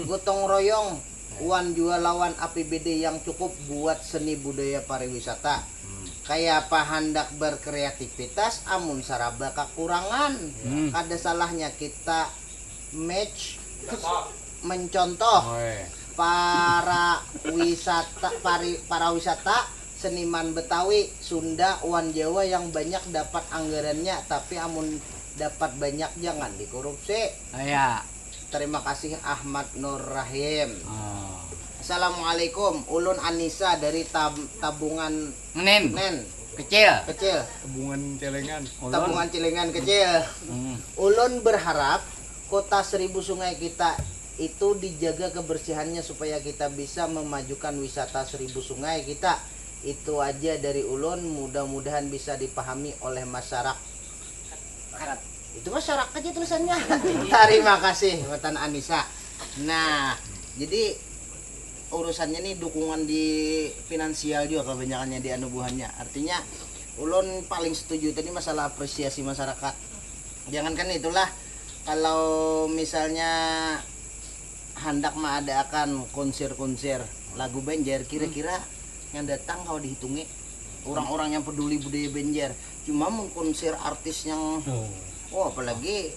gotong royong wan jua lawan A P B D yang cukup buat seni budaya pariwisata. Hmm. Kaya apa handak berkreativitas amun saraba kakurangan. Hmm. Kada salahnya kita match mencontoh para wisata pari, para wisata seniman Betawi, Sunda, wan Jawa yang banyak dapat anggarannya tapi amun dapat banyak jangan dikorupsi. Iya. Terima kasih Ahmad Nur Rahim. Oh. Assalamualaikum, ulun Anissa dari tab, Tabungan Nen. Nen. Kecil. Kecil. Tabungan celengan. Ulun. Tabungan celengan kecil. Hmm. Ulun berharap kota seribu sungai kita itu dijaga kebersihannya supaya kita bisa memajukan wisata seribu sungai kita. Itu aja dari ulun, mudah-mudahan bisa dipahami oleh masyarakat. Itu masyarakat aja tulisannya. Terima kasih Matan Anissa. Nah, jadi urusannya nih dukungan di finansial juga kebanyakannya di anu buhannya. Artinya ulun paling setuju tadi masalah apresiasi masyarakat. Jangankan itulah kalau misalnya handak mengadakan konser-konser lagu Banjar kira-kira yang datang kalau dihitungi orang-orang yang peduli budaya Banjar cuma mengkonser artis yang oh, oh apalagi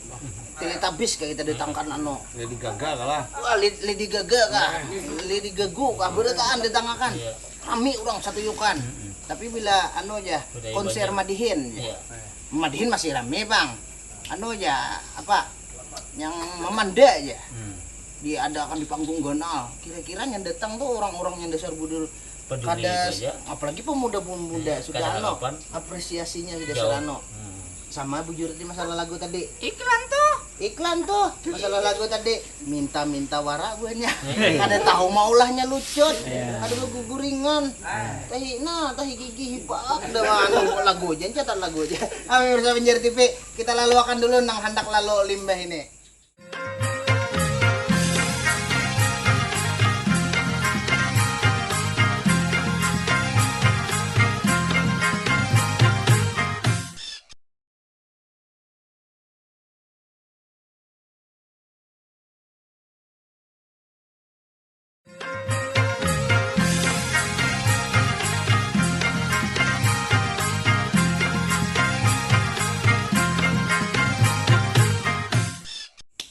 Teletubbies kayak kita datangkan anu Lady Gaga kalah wah Lady Gaga kah Lady Gaga kah berataan datangkan iya. Rami orang satu yukan tapi bila anu aja konser Banjar. Madihin iya. Madihin masih rame bang anu aja, apa, yang memanda aja. Hmm. Diadakan di panggung ganal. Kira-kira yang datang tuh orang-orang yang dasar budul. Peduli kada itu aja. Apalagi pemuda-pemuda. Iya, sudah kada anu, harapan. Apresiasinya sudah jauh. Serano. Hmm. Sama bujur tadi masalah lagu tadi. Iklan tuh. Iklan tuh. Masalah lagu tadi, minta-minta wara buahnya. Iya. Kada tahu maulahnya lucut. Iya. Kada beguguringan. Tahi nah, tahi gigi hibak dah anu lagu aja, encetan lagu aja. Pemirsa Banjar T V, kita laluakan dulu nang handak lalu limbah ini.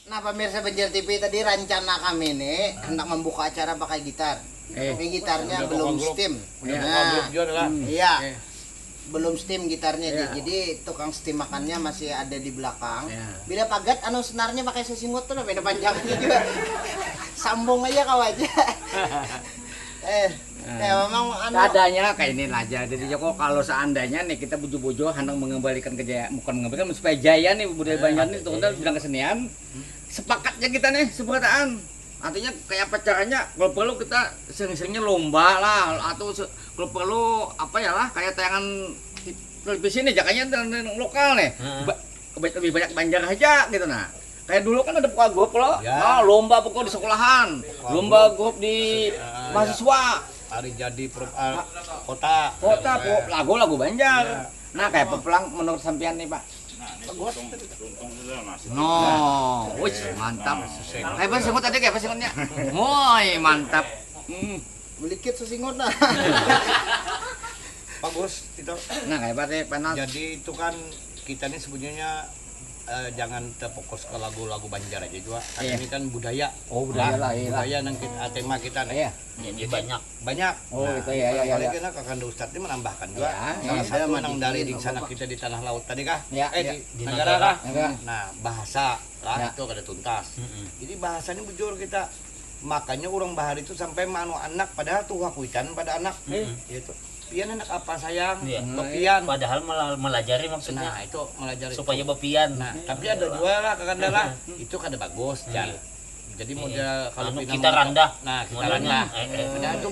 Nah, pemirsa Banjar T V, tadi rancana kami nih hendak membuka acara pakai gitar. Eh. Tapi gitarnya belum steam. Udah buka grup juga lah. Iya. Belum steam gitarnya, Ji. Jadi tukang steam makannya masih ada di belakang. Iya. Bila pagat, anu, senarnya pakai sesingut tuh, beda panjangnya juga. Sambung aja kau aja. Eh, ya memang anu. Adanya kayak ini aja. Jadi, Joko, kalau seandainya nih kita bujo-bujo hendak mengembalikan kejayaan, bukan mengembalikan, supaya jaya nih budaya Banjar nih, terutama bidang kesenian. Sepakat aja kita nih, sepakataan. Artinya kayak apa caranya, kalau perlu kita sering-seringnya lomba lah, atau se-, kalau perlu apa ya lah, kayak tayangan di televisi nih, jakanya tayangan lokal nih. Heeh. Ba-, lebih banyak Banjar aja gitu nah. Kayak dulu kan ada buka grup loh, nah, lomba pokok di sekolahan, lomba grup di mahasiswa. Hari jadi pro-, ah, kota. Kota, lagu-lagu Banjar. Nah, kayak apa pulang menurut sampean nih, Pak? No, wis mantap. Kayak apa singut tadi, kayak apa singutnya? Woi, mantap. Hmm. Melikit sesingut nah. Bagus itu. Nah, kayak apa teh, Panas? Jadi itu kan kita nih sebenarnya, eh, jangan terfokus ke lagu-lagu Banjar aja juga. Karena ini kan budaya. Oh, budaya lah, iya. Budaya nang kita, tema kita nih. Iya. Jadi banyak. Banyak. Oh, nah, gitu ya, ya, ya, ya. Kena kakanda Ustadz ini menambahkan juga. Ya, salah satu nang dari di sana kita di tanah laut tadi kah? Ya, eh, ya. Di negara kah? Negara. Nah, bahasa lah itu kada tuntas. Mm-mm. Jadi bahasa ini bujur kita. Makanya orang bahari itu sampai manu anak, padahal tuh kuitan pada anak. Mm-mm. Gitu. Pian anak apa sayang? Iya. Bepian. Padahal mela-, melajari maksudnya. Nah, itu melajari supaya itu. Bepian. Nah, tapi ada juga lah kakanda lah. Itu kada bagus, Jan. Iya. Jadi model kalau anu pina kita rendah. Nah, kita rendah. Eh, eh. Padahal itu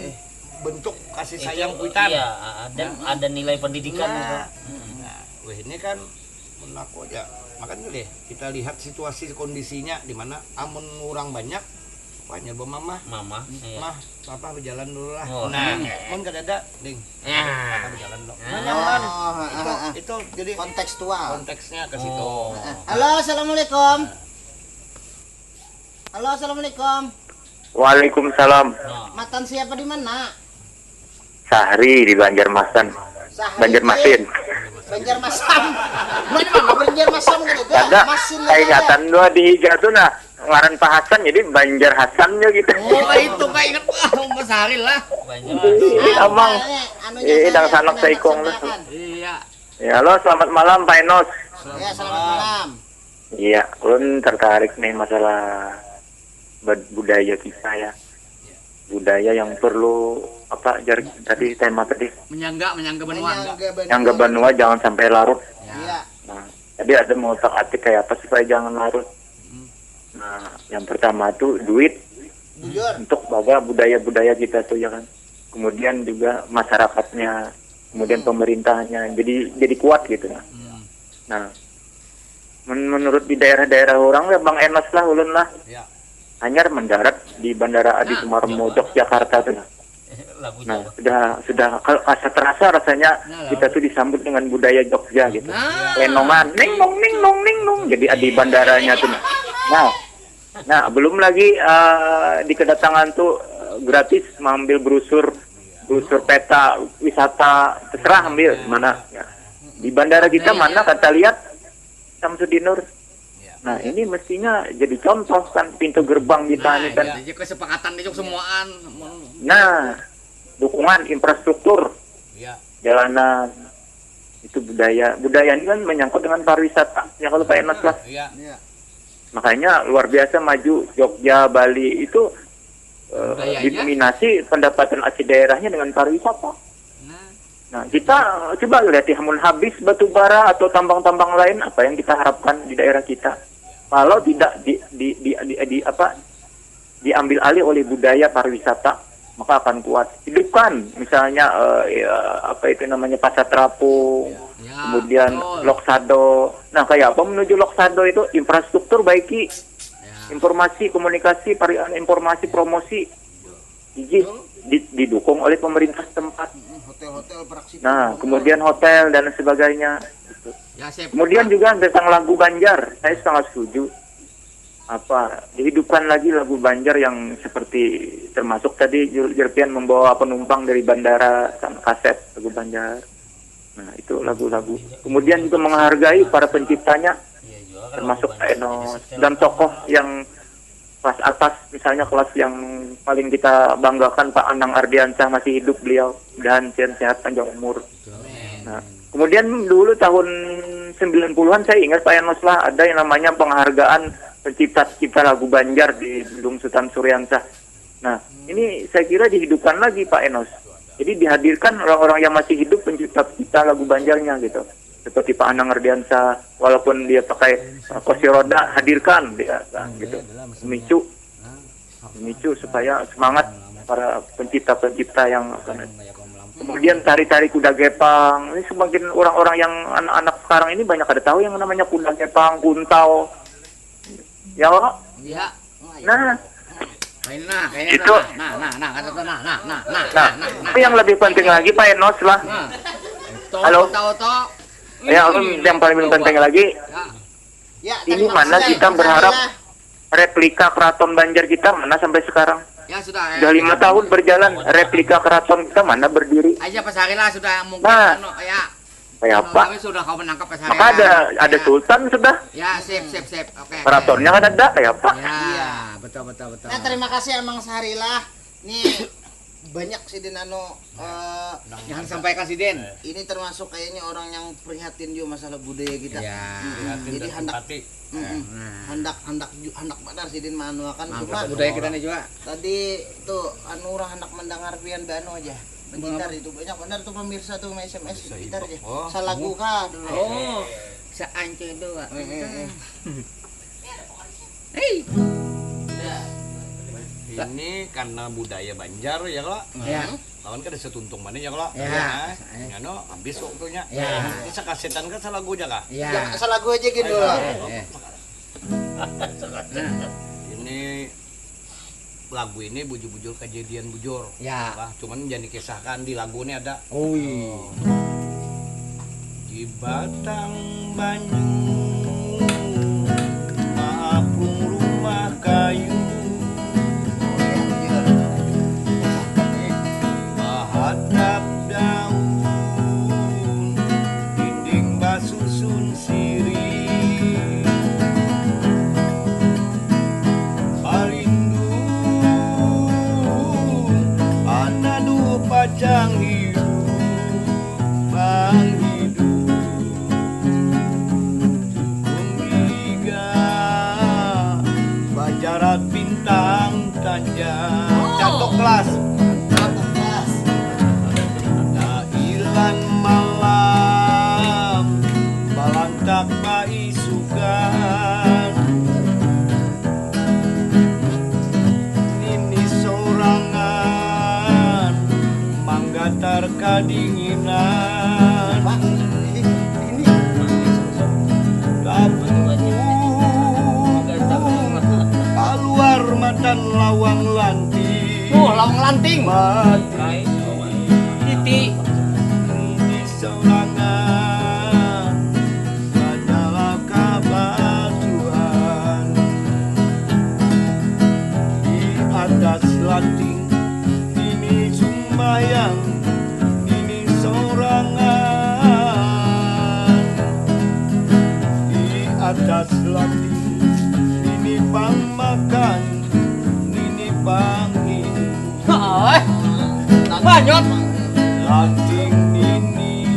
bentuk kasih sayang kuitan. Iya, ah, dan ada nilai pendidikan gitu. Nah, weh, ini kan mun aku aja makan deh. Kita lihat situasi kondisinya di mana amun orang banyak, wah, nyerba mamah. Mamah, iya. Mah, papa berjalan dulu lah. Oh. Nah, mun kadada, ding. Papa berjalan dulu. Nah, nyaman. Oh, itu, ah, ah. Itu jadi kontekstual. Konteksnya ke situ. Oh. Halo, assalamualaikum. Halo, assalamualaikum. Waalaikumsalam. Matan siapa di mana? Sahri di Banjarmasan. Sahri Banjarmasin. Banjarmasam. Mana, mana Banjarmasam gitu? Ada. Masin. Kaingatan dua di higa tuh nah. Ngaran Pak Hasan jadi Banjar Hasan ya gitu. Oh, itu kayak ingat. Wah, Mas Sahri lah. Banjarmasin. Ih, abang. Anu, eh, dang sanak saikong lah. Iya. Ya, halo, selamat malam, Pak Enos. Ya, selamat malam. Iya, ulun tertarik nih masalah bud-, budaya kita ya. Budaya yang perlu, apa, jar-, tadi tema tadi. Menyangga, menyangga benua. Menyangga benua. Menyangga benua jangan sampai larut. Ya. Iya. Nah, tadi ada mau otak-atik kayak apa supaya jangan larut. Hmm. Nah, yang pertama tuh duit. Bujur. Untuk bawa budaya-budaya kita tuh ya kan. Kemudian juga masyarakatnya, kemudian, hmm, pemerintahnya. Jadi, jadi kuat gitu nah. Hmm. Nah, men-, menurut di daerah-daerah orang lah, Bang Enos lah, ulun lah. Ya. Hanyar mendarat di Bandara Adi Sumarmo, Jogjakarta tuh. Nah. Nah, sudah, sudah ka-, kasa terasa rasanya kita tuh disambut dengan budaya Jogja gitu. Nah. Lenongan, ning nong, ning nong, ning nong. Jadi di bandaranya tuh. Nah. Nah, belum lagi, eh, di kedatangan tuh, eh, gratis mengambil brosur, brosur peta wisata, terserah ambil mana. Ya. Di bandara kita mana kata lihat Samsudinur. Ya. Nah, ini mestinya jadi contoh kan, pintu gerbang kita ini kan. Nah, ya. Jadi kesepakatan itu semuaan. Nah, dukungan infrastruktur. Ya. Jalanan. Itu budaya. Budaya ini kan menyangkut dengan pariwisata. Ya kalau Pak Enos lah. Iya. Iya. Makanya luar biasa maju Jogja, Bali itu eh, Budayanya? Didominasi pendapatan asli daerahnya dengan pariwisata. Nah, Nah, kita eh, coba lihat ya, mun habis batu bara atau tambang-tambang lain, apa yang kita harapkan di daerah kita? Kalau tidak di, di, di, di, di apa diambil alih oleh budaya pariwisata, maka akan kuat. Hidupkan misalnya eh, ya, apa itu namanya, pasar terapung, ya, kemudian betul. Loksado. Nah, kayak apa menuju Loksado itu? Infrastruktur baiki, Ya. informasi, komunikasi, pari, informasi, promosi, gigi di- didukung oleh pemerintah setempat. Mm, hotel-hotel praksi. Nah, kemudian hotel dan sebagainya. Ya, sip. Kemudian juga tentang lagu Banjar, saya sangat setuju. Apa, dihidupkan lagi lagu Banjar yang seperti, termasuk tadi Jer- Jerpian membawa penumpang dari bandara, sama kaset lagu Banjar. Nah, itu lagu-lagu. Kemudian juga menghargai para penciptanya, termasuk Pak Enos dan tokoh yang kelas atas, misalnya kelas yang paling kita banggakan, Pak Anang Ardiansyah, masih hidup beliau, mudahan sehat, sehat, panjang umur. Nah, kemudian dulu tahun sembilan puluhan, saya ingat Pak Enos lah, ada yang namanya penghargaan pencipta-pencipta lagu Banjar di Gedung Sultan Suriansyah. Nah, ini saya kira dihidupkan lagi Pak Enos. Jadi dihadirkan orang-orang yang masih hidup, pencipta-pencipta lagu Banjarnya gitu. Seperti Pak Anang Ardiansyah, walaupun dia pakai eh, kursi roda, hadirkan dia, nah, gitu. Memicu, memicu supaya semangat para pencipta-pencipta yang akan. Kemudian tari-tari kuda gepang. Ini semakin orang-orang yang anak-anak sekarang ini banyak ada tahu yang namanya kuda gepang, kuntau. Ya, Pak? Ya. Nah, Ini nah, kayaknya Itu. Nah, nah, nah, kata tuh, nah, nah, nah, nah, nah, nah, nah. Tapi yang lebih penting lagi, Pak Enos lah. Nah. Halo? Tahu, tahu. Ya, yang paling penting lagi, Ya, ini terima mana kasih, kita Mas berharap Sarila. Replika Keraton Banjar kita mana sampai sekarang? Ya sudah. Sudah lima tahun berjalan, replika keraton kita mana berdiri? Aja Pak Sarila sudah mungkin Nah. Anu, ya. Kayak Anu, apa? Kami sudah kau menangkap Pak Sarila. Maka ada ada Ya. sultan sudah, Ya, sip, sip, sip. Oke. Keratonnya kan ada, kayak apa? Ya, Iya. Betul, betul, betul. Nah, terima kasih Amang Sarila. Nih banyak sidin anu eh, Jangan sampaikan sidin. Ini termasuk kayaknya orang yang prihatin juga masalah budaya kita. Ya. Mm-mm. Jadi hendak Empati. mm-mm. Nah. Hendak hendak ju- hendak benar sidin maanuakan, Mantap cuma budaya kita nih juga. Tadi tuh anu orang hendak mendengar pian bano aja. Mengitar itu banyak benar tuh pemirsa tuh S M S gitar aja. Oh. Salagu kah dulu. Oh, seancur dua. Eh, eh, eh. Hei. Ini karena budaya Banjar ya kalau Ya. lawan kada setuntung mana ya kalau Ya. Nah, ya no habis waktunya. Ya. Ini sakasetan kan salagu aja kah? Ya. Ya, salagu aja gitu. Eh, eh. Ini lagu ini bujur-bujur kejadian bujur. Ya. Lah, cuman jangan dikisahkan di lagu ini ada. Ui. Di batang banyu maapung rumah kayu, mahadap daun dinding basusun sirih. Palindung anadu pacang hidup, pang hidup. Jukung riga bajarat bintang tanjang. Catok kelas. Catok kelas. Ada ilan malam balantak baisukan. Nini sorangan manggatar kadinginan. Tapi kaluar matan lawang lanting. Oh, lawang lanting. Mati. Titi. Di sorangan sajalah kabatuan. Di atas lanting ini sumbayang, ini sorangan. Di atas lanting ini pang makan, ini pang minum. Hai. Lanjut. Lanting ini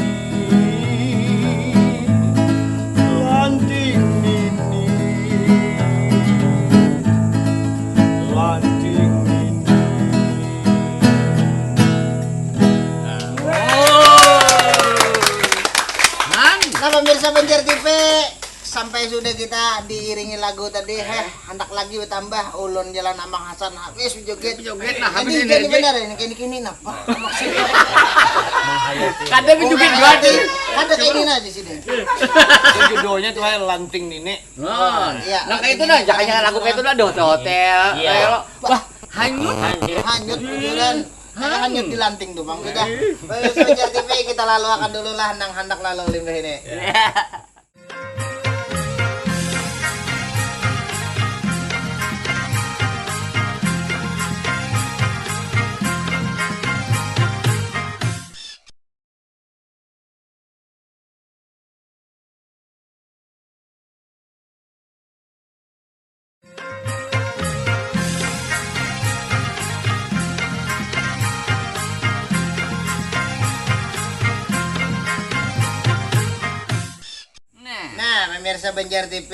Sabanjar T V, sampai sudah kita diiringi lagu tadi, heh, handak lagi bertambah, ulun jalan Amang Hasan habis berjoget. Berjoget, nah, habis ini, ini benar ini, kini-kini napa maksudnya? Kada berjoget. Kada kayak gini aja sih deh. Judulnya tuh, eh, Lanting Nini. Nah, iya, nah, kayak itu nah, jangan lagu kayak itu nah, doh, hotel. Iya. Kayak lo, wah, hanyut. Hanyut, hanyut, bujuran. Hanyut di lanting tuh, Bang. Sudah. Baik, Sabanjar T V, kita lalu akan dulu lah, nang handak lalu limbah ini. Nah, pemirsa Banjar T V,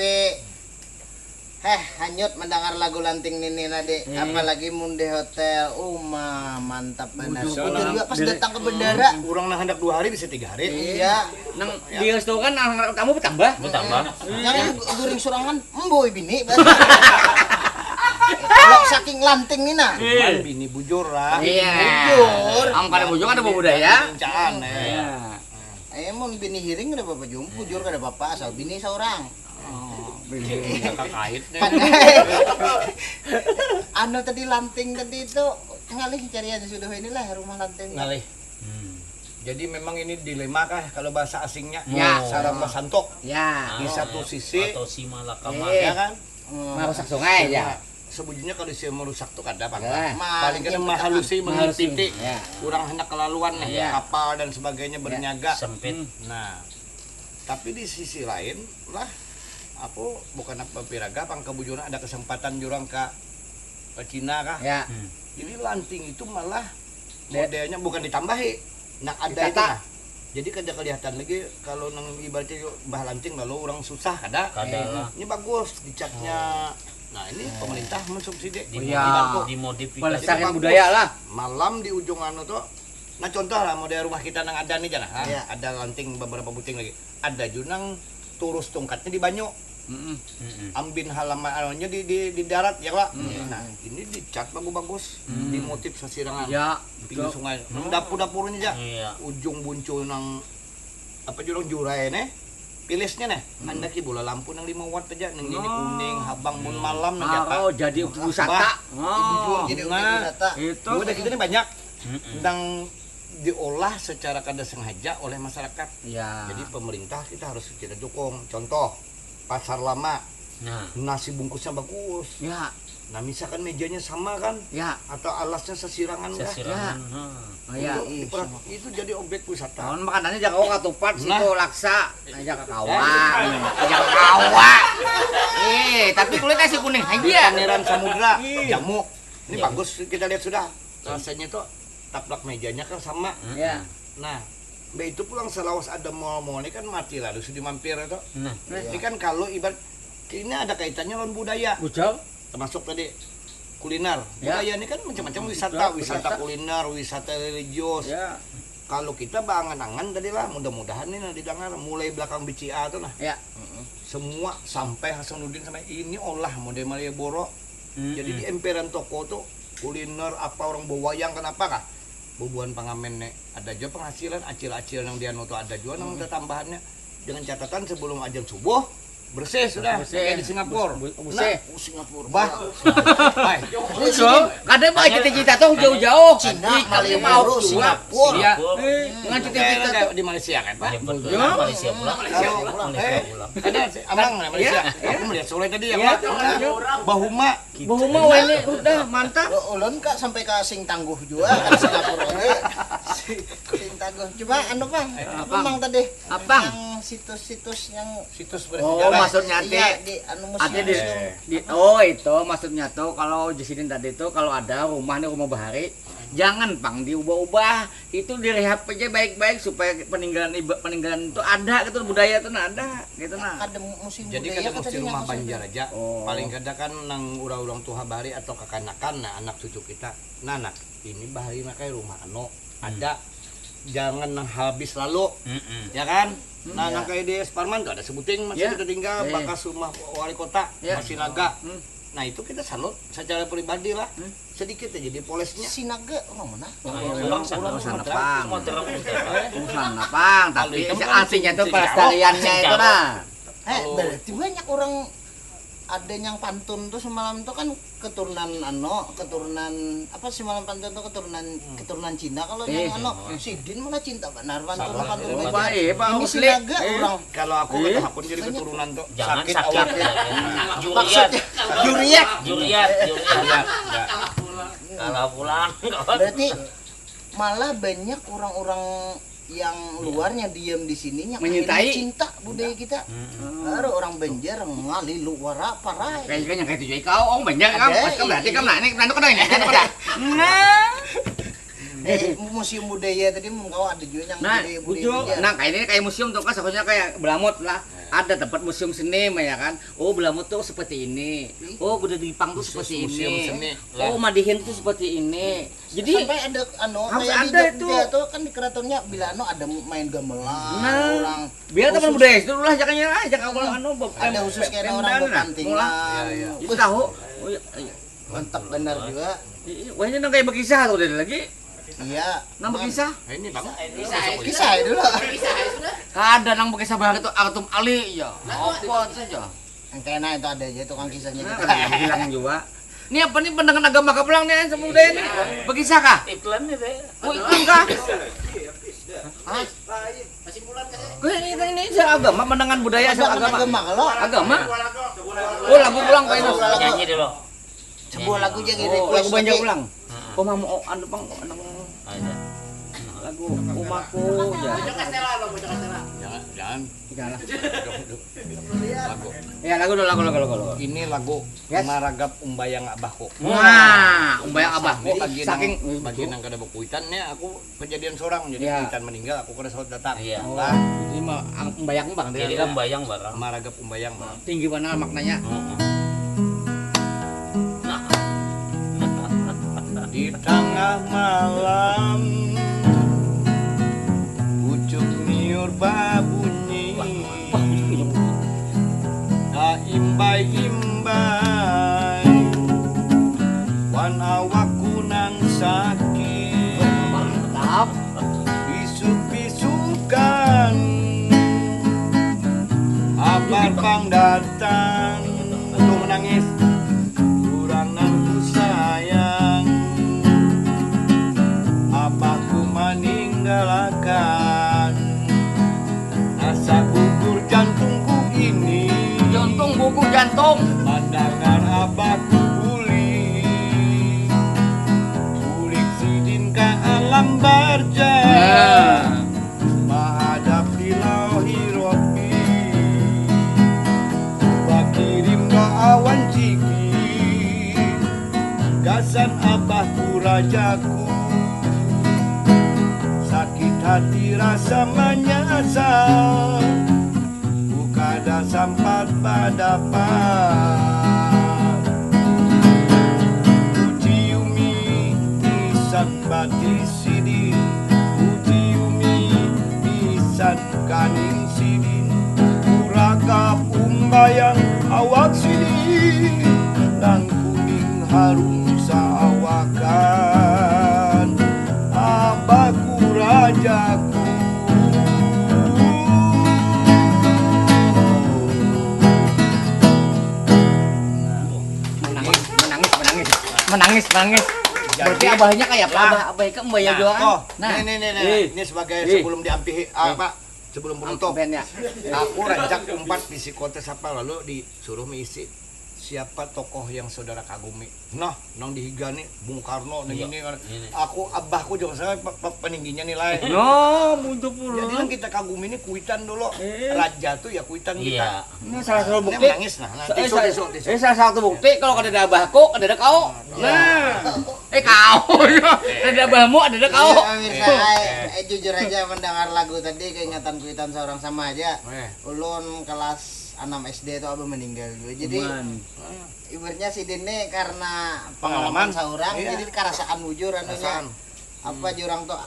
heh, hanyut mendengar lagu Lanting Nini tadi. Apalagi mun di hotel. Uma, mantap banar. Bujur juga pas datang ke bandara. Urang nang handak dua hari bisa tiga hari. Iya. Nang di restoran nang kamu bertambah. Bertambah. Yang guring surangan, emboy bini. Kalau saking lanting ni nah. Cuman bini bujur lah. Iya. Bujur. Am kada bujur kada budaya. Lincaan, eh. Iya. Eh, mun bini hiring kada apa-apa jua, bujur kada apa-apa, asal bini seorang. Oh, bini. Kakak kait deh. Anu tadi, lanting tadi itu ngalih carian sudah inilah rumah lanting. Ngalih. Hmm. Jadi memang ini dilema kah kalau bahasa asingnya? Ya. Sarang basantok. Ya. Di satu sisi atau si malakama. Ya kan? Hmm. Marusak sungai aja. Sebujurnya kalau istilah merusak tuh kada apa-apa. Paling kada mahalusi, menghimpiti. Ya. Kurang hendak kelaluan nih, kapal dan sebagainya berniaga. Sempit. Nah, tapi di sisi lain lah, apa, bukan apa piraga, pang kebujuran ada kesempatan jurang ke, ke Cina kah? Ya. Hmm. Jadi lanting itu malah modelnya bukan ditambahi, nak ada itu nah. Jadi kada kelihatan lagi kalau nang ibaratnya bah lanting lalu orang susah, kada. Kada lah. Ini bagus dicatnya. Nah, ini pemerintah mensubsidi. Dimodifikasi. Pelestarian budaya lah. Malam di ujung anu tuh. Nah, contoh lah model rumah kita nang ada nih, Jan, ha? Iya. Ada lanting beberapa buting lagi. Ada jua nang turus tungkatnya di banyu. Mm-mm. Mm-mm. Ambin halaman anunya di, di, di darat ya, Pak. Mm-mm. Nah, ini dicat bagus-bagus, di motif sasirangan. Ya, pinggir betul. Sungai. Nang dapur-dapurnya aja. Iya. Ujung buncul nang apa jurang jurai nih. Pilisnya nih, andaki bola lampu nang lima watt aja, nang ini kuning, habang, mun malam nang jaka. Oh, jadi objek wisata. Bah, bujur jadi objek wisata. Itu. Udah gitu nih banyak. Mm-mm. Nang diolah secara kada sengaja oleh masyarakat. Ya. Jadi pemerintah kita harus kita dukung. Contoh, Pasar Lama. Nah. Nasi bungkusnya bagus. Ya. Nah, misalkan mejanya sama kan? Ya. Atau alasnya sasirangan kah? Sasirangan. Ya. Oh, ya. Itu, itu jadi objek wisata. Lawan makanannya jangan katupat situ, laksa. Aja kakawa. Aja kakawa. Eh, tapi kulit nasi kuning aja. Pameran samudra, jamu. Ini bagus kita lihat sudah. Rasanya tuh taplak mejanya kan sama. Iya. Nah, mbak itu pulang selawas ada mall-mall ini kan mati lalu sudah mampir itu. Nah. Ini kan kalau ibarat ini ada kaitannya lawan budaya. Bujang. Termasuk tadi kuliner. Ya. Budaya ini kan macam-macam wisata, wisata kuliner, wisata religius. Ya. Kalau kita beangan-angan tadi lah, mudah-mudahan ini nah didengar mulai belakang B C A tuh nah. Ya. Semua sampai Hasanuddin sampai ini olah model Malioboro. Jadi di emperan toko tuh kuliner apa orang bawa wayang kenapa kah? Bubuhan pengamen nih ada juga penghasilan acil-acil yang dianu tuh ada juga nang ada tambahannya dengan catatan sebelum ajan subuh bersih sudah. Bersih. Kayak di Singapura. Nah, Singapura. Bah. Hai. Kada bawa cita-cita tuh jauh-jauh. Cina, Malioboro, Singapura. Iya. Dengan cita-cita tuh di Malaysia kan, Pak? Malaysia pulang. Malaysia pulang. Ada amang Malaysia. Aku melihat sore tadi ya, Pak. Bahuma. Bahuma wani udah mantap. Ulun kak sampai ke Sing Tangguh juga kan Singapura. Sing Tangguh. Coba anu Pak, apa mang tadi? Apa? Yang situs-situs yang situs bersejarah. Oh, maksudnya ati, iya, di anu museum. Ati di, di, oh itu maksudnya tuh kalau di sini tadi tuh kalau ada rumah nih rumah bahari, jangan pang diubah-ubah. Itu direhab aja baik-baik supaya peninggalan iba, peninggalan itu ada gitu budaya itu nah ada gitu nah. Ada museum. Jadi budaya kada mesti rumah Banjar aja. Oh. Paling kada kan nang urang-urang tuha bahari atau kakanakan nah anak cucu kita. Nah, nah ini bahari nah kayak rumah anu ada Jangan nang habis lalu, ya kan? Nah, nang kayak di Suparman tuh ada sebuting masih kita tinggal, bakas rumah wali kota, masih naga. Nah, itu kita salut secara pribadi lah. Sedikit aja di polesnya. Sinaga orang mana? Orang sana pang. Urusan apa? Tapi artinya tuh pelestariannya itu nah. Eh, berarti banyak orang ada yang pantun tuh semalam tuh kan keturunan ano, keturunan apa semalam pantun tuh keturunan keturunan Cina kalau yang ano sidin malah cinta benar pantun pantun Baik, Pak ini Musli. Sinaga orang Kalau aku kata hakun jadi keturunan tuh Jangan sakit sakit. awak. Juliat. Maksudnya Juriat Juliat. Juliat. Kalah pulang. Berarti malah banyak orang-orang yang luarnya diam di sininya Menyintai. Cinta budaya kita. Baru orang Banjar ngali luar apa rai. Kayak kan yang kayak tujuh kau, oh banyak kau, Ada, pas kau berarti iya. Kau nah ini nanti kau ini nanti kau nah. Nah. Eh, museum budaya tadi mau kau ada juga yang Nah, budaya budaya bujur. Banjar. Nah, kayak ini kayak museum tuh kan seharusnya kayak Belamut lah. Ada tempat museum seni mah ya kan. Oh, Belamut tuh seperti ini. Oh, budaya di Jepang tuh seperti Museum ini. seni lah. Oh, Madihin tuh seperti ini. Jadi Sampai ada anu Harus kayak ada di itu. Jogja tuh kan di keratonnya bila anu ada main gamelan Nah, orang biar teman khusus. Budaya itu dulu lah, jangan ya, jangan kalau anu Ada khusus kayak orang Pemda lah. berpantingan. Itu tahu. Oh iya, iya. Mantap benar juga. Iya, wah ini nang kayak berkisah tuh dari lagi. Iya. Nang berkisah. Nah, ini bang. Kisah ya dulu. Kada nang berkisah banget tuh Artum Ali ya. Apa saja. Yang kena itu ada aja tukang kisahnya. Nah, kada hilang juga. Ini apa nih pandangan agama kah pulang nih sama budaya nih? Berkisah kah? Iklan nih teh. Oh, iklan kah? Hah? Kau ini ini ini saya agama pandangan budaya saya Agama agama. agama kalau Agama. Oh, lagu pulang kau ini. Nyanyi dulu. Sebuah lagu yang Oh, request lagu banyak lagi. Pulang. Oh, mau anu pang anu Ada. lagu umaku ya. Jangan, jangan. Janganlah. Lagu. Ya, lagu dulu lagu lagu lagu. lagu. Ini lagu Yes. Maragap Umbayang Abahku. Wah, umbayang abahku Ini bagi saking nang, bagi nang kada berkuitan nih, aku kejadian seorang jadi Ya. kuitan meninggal, aku kada sempat datang. Iya. Wah, jadi mah ang- umbayang bang Jadi dia. umbayang barang. Maragap Umbayang bang. Tinggi mana maknanya? Di tengah malam pucuk niur babunyi, kaimbai-imbai wan awakku nang sakit. Bisuk-bisukan habar pang datang. Tuh menangis. Kurang nang ku sayang, abahku maninggalakan. Rasa gugur jantungku ini. Jantung gugur jantung. Mandangar abahku buli. Bulik sidin ka alam barja. Mahadap lillahi rabbi. Bakirim doa wan jiki. Gasan abahku rajaku. Sakit hati rasa manyasal. Ku kada sampat badapat. Ku ciumi pisan batis sidin. Ku ciumi pisan kaning sidin. Ku ragap umbayang awak sidin. Nang kuning harum saawakan. Abahku rajaku. Menangis, menangis, menangis. Menangis, menangis. Berarti Jadi- abahnya kayak apa? Ya. Abah, abah itu umbayang Nah, juga kan? tuh. Nah. Nih, nih, nih, nih. Eh. Ini sebagai Eh. Sebelum diampihi apa? Sebelum penutup. Ben ya. Aku rancak umpat di psikotes apa lalu disuruh mengisi siapa tokoh yang saudara kagumi. Nah, nang di higa nih Bung Karno nih Iya, ini kan. ini. Aku abahku juga saya pe- pe- peningginya nilai. No, muncul pulang. Jadi yang kita kagumi ini kuitan dulu. Iya. Raja tuh ya kuitan kita. Iya. Ini salah satu Ini bukti. menangis nah. Nah, Sa- eh, tisu, sa- tisu, tisu. eh, salah satu bukti kalau kada ada abahku, kada ada kau. Nah. Eh kau. Kada ada abahmu, kada ada kau. Iya, pemirsa, eh, eh, jujur aja mendengar lagu tadi keingatan kuitan seorang sama aja. Eh. Ulun kelas enam S D itu abah meninggal juga. Jadi Cuman. ibaratnya sidin nih karena Pengalaman. Seorang Iya. Jadi karasaan bujur anunya. Perasaan. Apa jurang tuh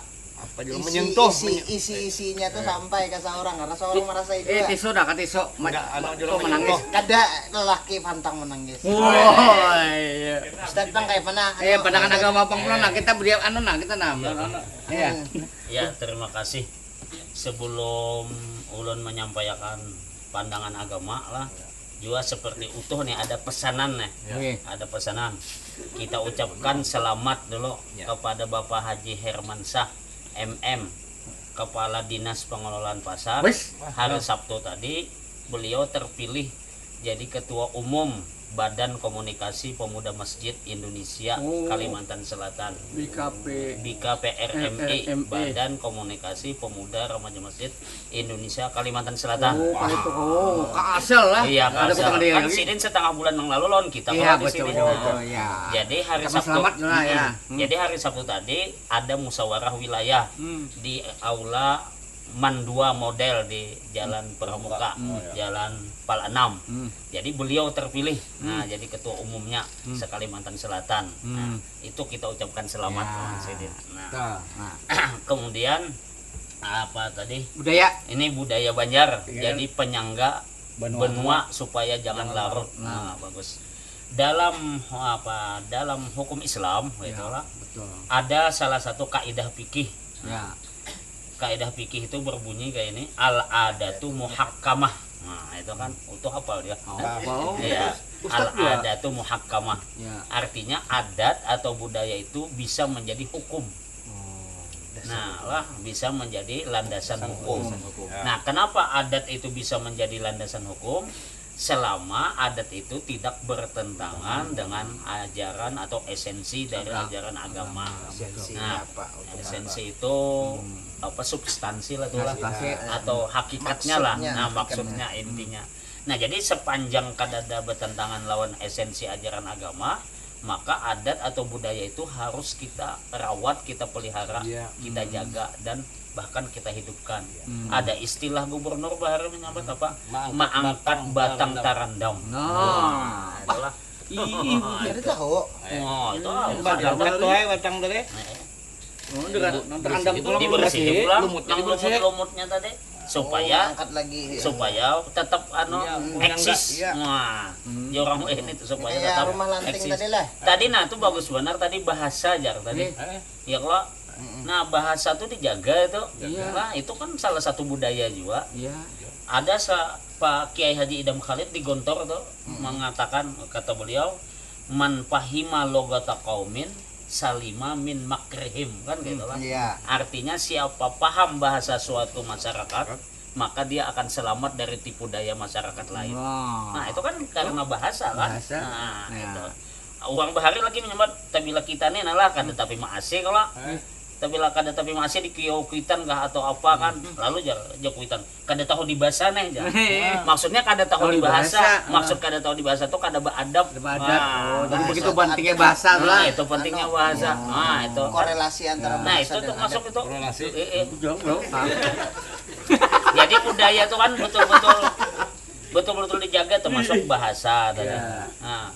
Apa juga menyentuh isi isi isinya tuh sampai ke seorang karena seorang merasa itu eh tisu dah kata tisu ada anu juga menangis. Kada lelaki pantang menangis. Wah, iya. Ustaz bang kayak mana? Eh, pandangan agama bang pulang nah kita beri anu nah kita nah. Iya. Ya, terima kasih. Sebelum ulun menyampaikan pandangan agama lah, juga seperti utuh nih ada pesanan nih. Ya. Ada pesanan. Kita ucapkan selamat dulu ya. Kepada Bapak Haji Hermansyah M M, Kepala Dinas Pengelolaan Pasar. Wis. Hari Sabtu tadi beliau terpilih jadi Ketua Umum Badan Komunikasi Pemuda Masjid Indonesia oh. Kalimantan Selatan. B K P. B K P R M I, eh, R M I. Badan Komunikasi Pemuda Remaja Masjid Indonesia Kalimantan Selatan. Oh, itu. Oh, kasel lah. Iya, kasel. Kan sidin setengah bulan yang lalu lawan kita iya, betul, betul, betul, ya. Jadi hari Sabtu. Selamat lah ya. Hmm. Jadi hari Sabtu tadi ada musyawarah wilayah hmm. Di aula Mandua Model di Jalan Pramuka, hmm. Jalan Pal enam. Hmm. Jadi beliau terpilih. Hmm. Nah, jadi ketua umumnya hmm. Se-Kalimantan Selatan. Hmm. Nah, itu kita ucapkan selamat ya. Sidin. Nah. Nah. Kemudian apa tadi? Budaya. Ini budaya Banjar. Ya. Jadi penyangga benua, benua supaya jangan, jangan larut. Larut. Nah, nah, bagus. Dalam apa? Dalam hukum Islam ya, gitu lah. Betul. Ada salah satu kaidah fikih. Ya. Kaidah fikih itu berbunyi kayak ini, al adatu muhakkamah. Nah, itu kan utuh apa dia? Oh, iya. Al adatu muhakkamah. Ya. Artinya adat atau budaya itu bisa menjadi hukum. Oh, nah, lah bisa menjadi landasan hukum. Hukum. Ya. Nah, kenapa adat itu bisa menjadi landasan hukum? Selama adat itu tidak bertentangan dengan ajaran atau esensi dari ajaran agama. Esensi nah, apa? Esensi itu hmm. Apa substansi lah itulah atau hakikatnya lah. Nah, maksudnya intinya. Nah, jadi sepanjang kadada bertentangan lawan esensi ajaran agama, maka adat atau budaya itu harus kita rawat, kita pelihara, ya. Kita hmm. Jaga dan bahkan kita hidupkan. Hmm. Ada istilah gubernur bahari menyambat apa? Maangkat batang tarandam. Nah, itulah. Ih, jadi tahu. Oh, itu lah. Batang tuai batang tadi. Oh, dengan terandam itu dibersih pula lumutnya, lumut-lumutnya tadi supaya oh, angkat lagi supaya tetap anu iya, eksis. Iya. Nah, hmm. Ya orang ini tuh supaya ya, tetap rumah lanting eksis. Tadi lah. Tadi nah tuh bagus benar tadi bahasa jar tadi. Eh. Ya kalau Nah, bahasa tuh dijaga itu. Iya. Nah, itu kan salah satu budaya juga. Iya. Ada sa- Pak Kiai Haji Idam Khalid di Gontor tuh hmm. Mengatakan kata beliau man fahima logata kaumin salima min makrihim kan gitu kan. Iya. Artinya siapa paham bahasa suatu masyarakat maka dia akan selamat dari tipu daya masyarakat lain. Wow. Nah, itu kan karena bahasa kan. Bahasa. Nah, ya. Itu. Orang bahari lagi menyambat tabila kita nih nah lah kada tapi maasi kalau eh. Tabila kada tapi maasi di kio kuitan kah atau apa kan hmm. Lalu jar jar kuitan kada tahu di bahasa nih jar. Iya. Maksudnya kada tahu di bahasa. Maksud kada tahu di bahasa tuh kada beadab. Beadab. Nah, oh, jadi begitu pentingnya bahasa nah, lah. Itu pentingnya anu, bahasa. Nah, itu korelasi antara nah, itu tuh masuk itu. Korelasi. Eh, eh. Jadi budaya tuh kan betul-betul betul-betul dijaga termasuk bahasa tadi. Ya. Nah,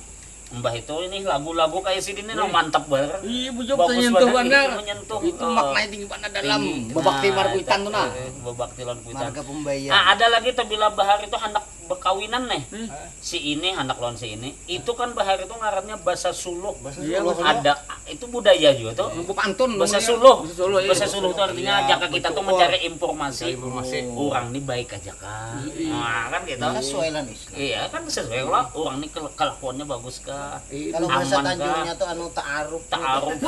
mbah itu ini lagu-lagu kayak si ini nah, mantap banget. Iya, bujur bagus menyentuh banget. Menyentuh. Itu uh, maknanya tinggi banget dalam tinggi. Bebakti nah, markuitan tuh nah. Eh, bebakti lawan kuitan. Marga pembayar. Nah, ada lagi tuh bila bahar itu anak berkawinan nih. Hmm. Si ini anak lawan si ini. Itu kan bahar itu ngarannya bahasa Suluh. Bahasa Suluh. Ada itu budaya juga tuh. Pantun bahasa Suluh. Bahasa Suluh, iya, bahasa Suluh itu artinya ya, jaka kita tuh mencari informasi. Informasi. Orang ini baik aja kan. Nah, kan gitu. Sesuai lah nih. Iya kan sesuai lah orang ini kelakuannya bagus kah? Kalau bahasa Tanjungnya tuh anu ta'aruf. Ta'aruf.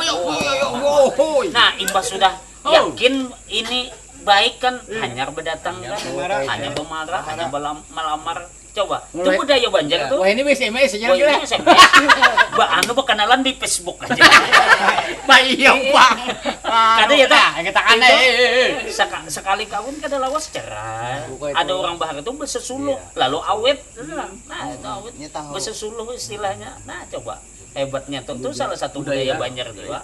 Nah, imbah sudah yakin ini baik kan hanyar berdatang kan. Hanya bermarah, hanya melamar. Coba, itu budaya Banjar tuh. Wah, ini S M S aja. Wah, ini S M S. Ba anu berkenalan di Facebook aja. Ba iya, Bang. Kada ya, tak? Kita kan sekali kawin kada lawas cerai. Ada orang bahar itu bahasa Suluh, lalu awet. Nah, itu awet. Bahasa Suluh istilahnya. Nah, coba. Hebatnya tuh, tuh salah satu budaya Banjar juga.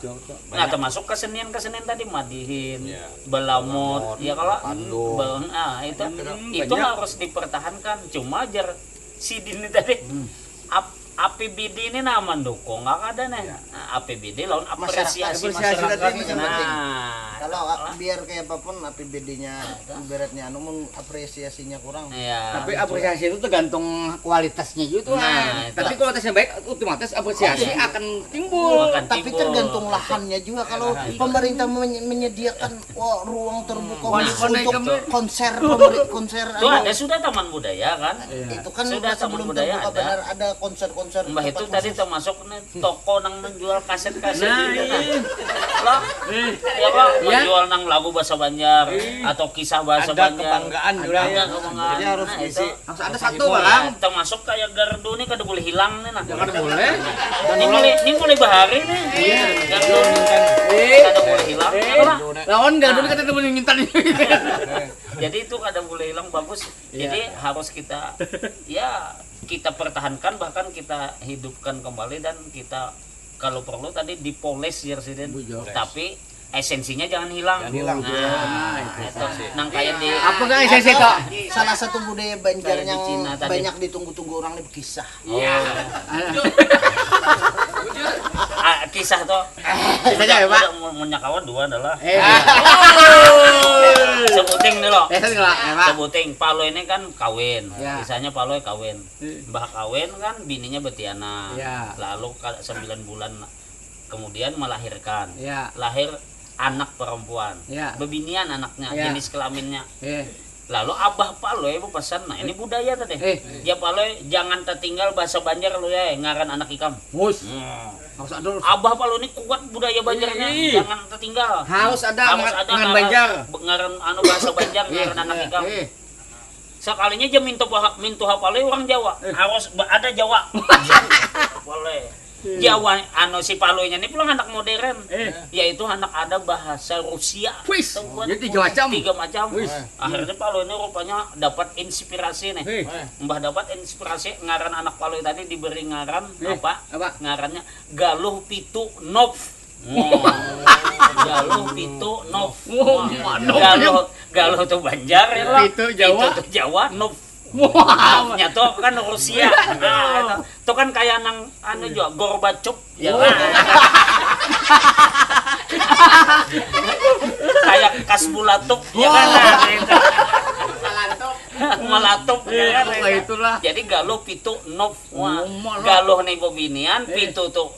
Nah, termasuk kesenian-kesenian tadi madihin, belamot, ya kalau ah itu itu harus dipertahankan. Cuma jar sidin ini tadi ap, A P B D ini nah mandukung kah kada nih? Nah, A P B D lawan Masyarakat. Apresiasi Apresiasi masyarakat. tadi itu yang penting. Nah, Kalau lah. Biar kayak apapun A P B D-nya ibaratnya anu mun apresiasinya kurang. Iya. Tapi apresiasi itu tergantung kualitasnya juga tuh. Nah, itu. Tapi kualitasnya baik, otomatis apresiasi Oh, iya. akan timbul. Akan Tapi timbul. Tergantung lahannya juga. Kalau Nah, itu. Pemerintah menye- menyediakan wah, ruang terbuka Wah, khusus konek untuk kamu. Konser pemberi konser Tuh anu. Ada sudah taman budaya kan? Itu kan Sudah sebelum taman budaya terbuka ada. Benar ada konser-konser Mbah itu tempat tadi khusus. Termasuk nih toko nang menjual kaset-kaset Nah, gitu kan. iya. Lah, Eh, ya Pak, Iya. Menjual nang lagu bahasa Banjar Iya. Atau kisah bahasa Ada Banjar. Kebanggaan juga. Ada kebanggaan. Jadi harus Nah, ngisi. Itu. Harus ada satu Ya, barang. Termasuk kayak gardu nih kada boleh hilang nih nah. Jangan boleh. Ini mulai ini mulai bahari nih. Iya. Gardu nih. Eh. Kada boleh hilang. Eh, Apa? Lawan gardu kita tuh minta nih. Jadi itu kada boleh hilang bagus. Iya. Jadi harus kita ya kita pertahankan bahkan kita hidupkan kembali dan kita kalau perlu tadi dipoles jersey dan Bujur. Tapi esensinya jangan hilang. Jangan hilang. Nah, Nah, itu. Itu. Nang kayak di Apa nggak esensi itu? Salah satu budaya Banjar Kayak di yang Cina tadi. Banyak ditunggu-tunggu orang nih kisah. Iya. Ah, Ah, kisah tuh. Kisahnya ya, Pak? Udah, mun- munnya kawan dua adalah Eh, sebuting nih loh. eh, saya nggak, ya, Pak. Sebuting Palo ini kan kawin. Ya. Kisahnya Palo kawin. Eh. Mbah kawin kan bininya betiana. Ya. Lalu ka- sembilan bulan kemudian melahirkan. Ya. Lahir anak perempuan. Ya. Bebinian anaknya, Ya. Jenis kelaminnya. Eh, Lalu abah Palo ya pesan, nah ini budaya tadi. Eh. Ya Palo jangan tertinggal bahasa Banjar lu ya ngaran anak ikam. mus. Hmm. Harus ada. Abah Palo ini kuat budaya Banjarnya, Ih. Jangan tertinggal. Harus ada Harus ngar- ada ngaran ngaran- Banjar. Ngaran anu bahasa Banjar, ngaran anak ikam. Eh, Sekalinya aja minta paha, minta hapalnya orang Jawa, harus ba- ada Jawa. Boleh. Jawa anu si Palonya ini pulang anak modern, Eh. Yaitu anak ada bahasa Rusia. Wis, Tempat jadi tiga macam. Tiga macam. Wis. Akhirnya Palo ini rupanya dapat inspirasi nih. Eh. Mbah dapat inspirasi ngaran anak Palo tadi diberi ngaran Eh, apa? Apa? Ngarannya Galuh Pitu Nop. Galuh Pitu Nop. Wow, manop. Galuh Galuh tuh Banjar ya lah. Pitu Jawa. Pitu tuh Jawa Nop. Wah. Nya tuh kan Rusia. Nah, itu. Tuh kan kayak nang anu juga Gorbachev ya kan. Kayak Kasbulatuk ya kan. Nah, itu. Malatuk ya kan. Kayak itulah. Jadi Galuh Pitu Nop. Wah, Oh, malah. Galuh nih bebinian Pitu tuh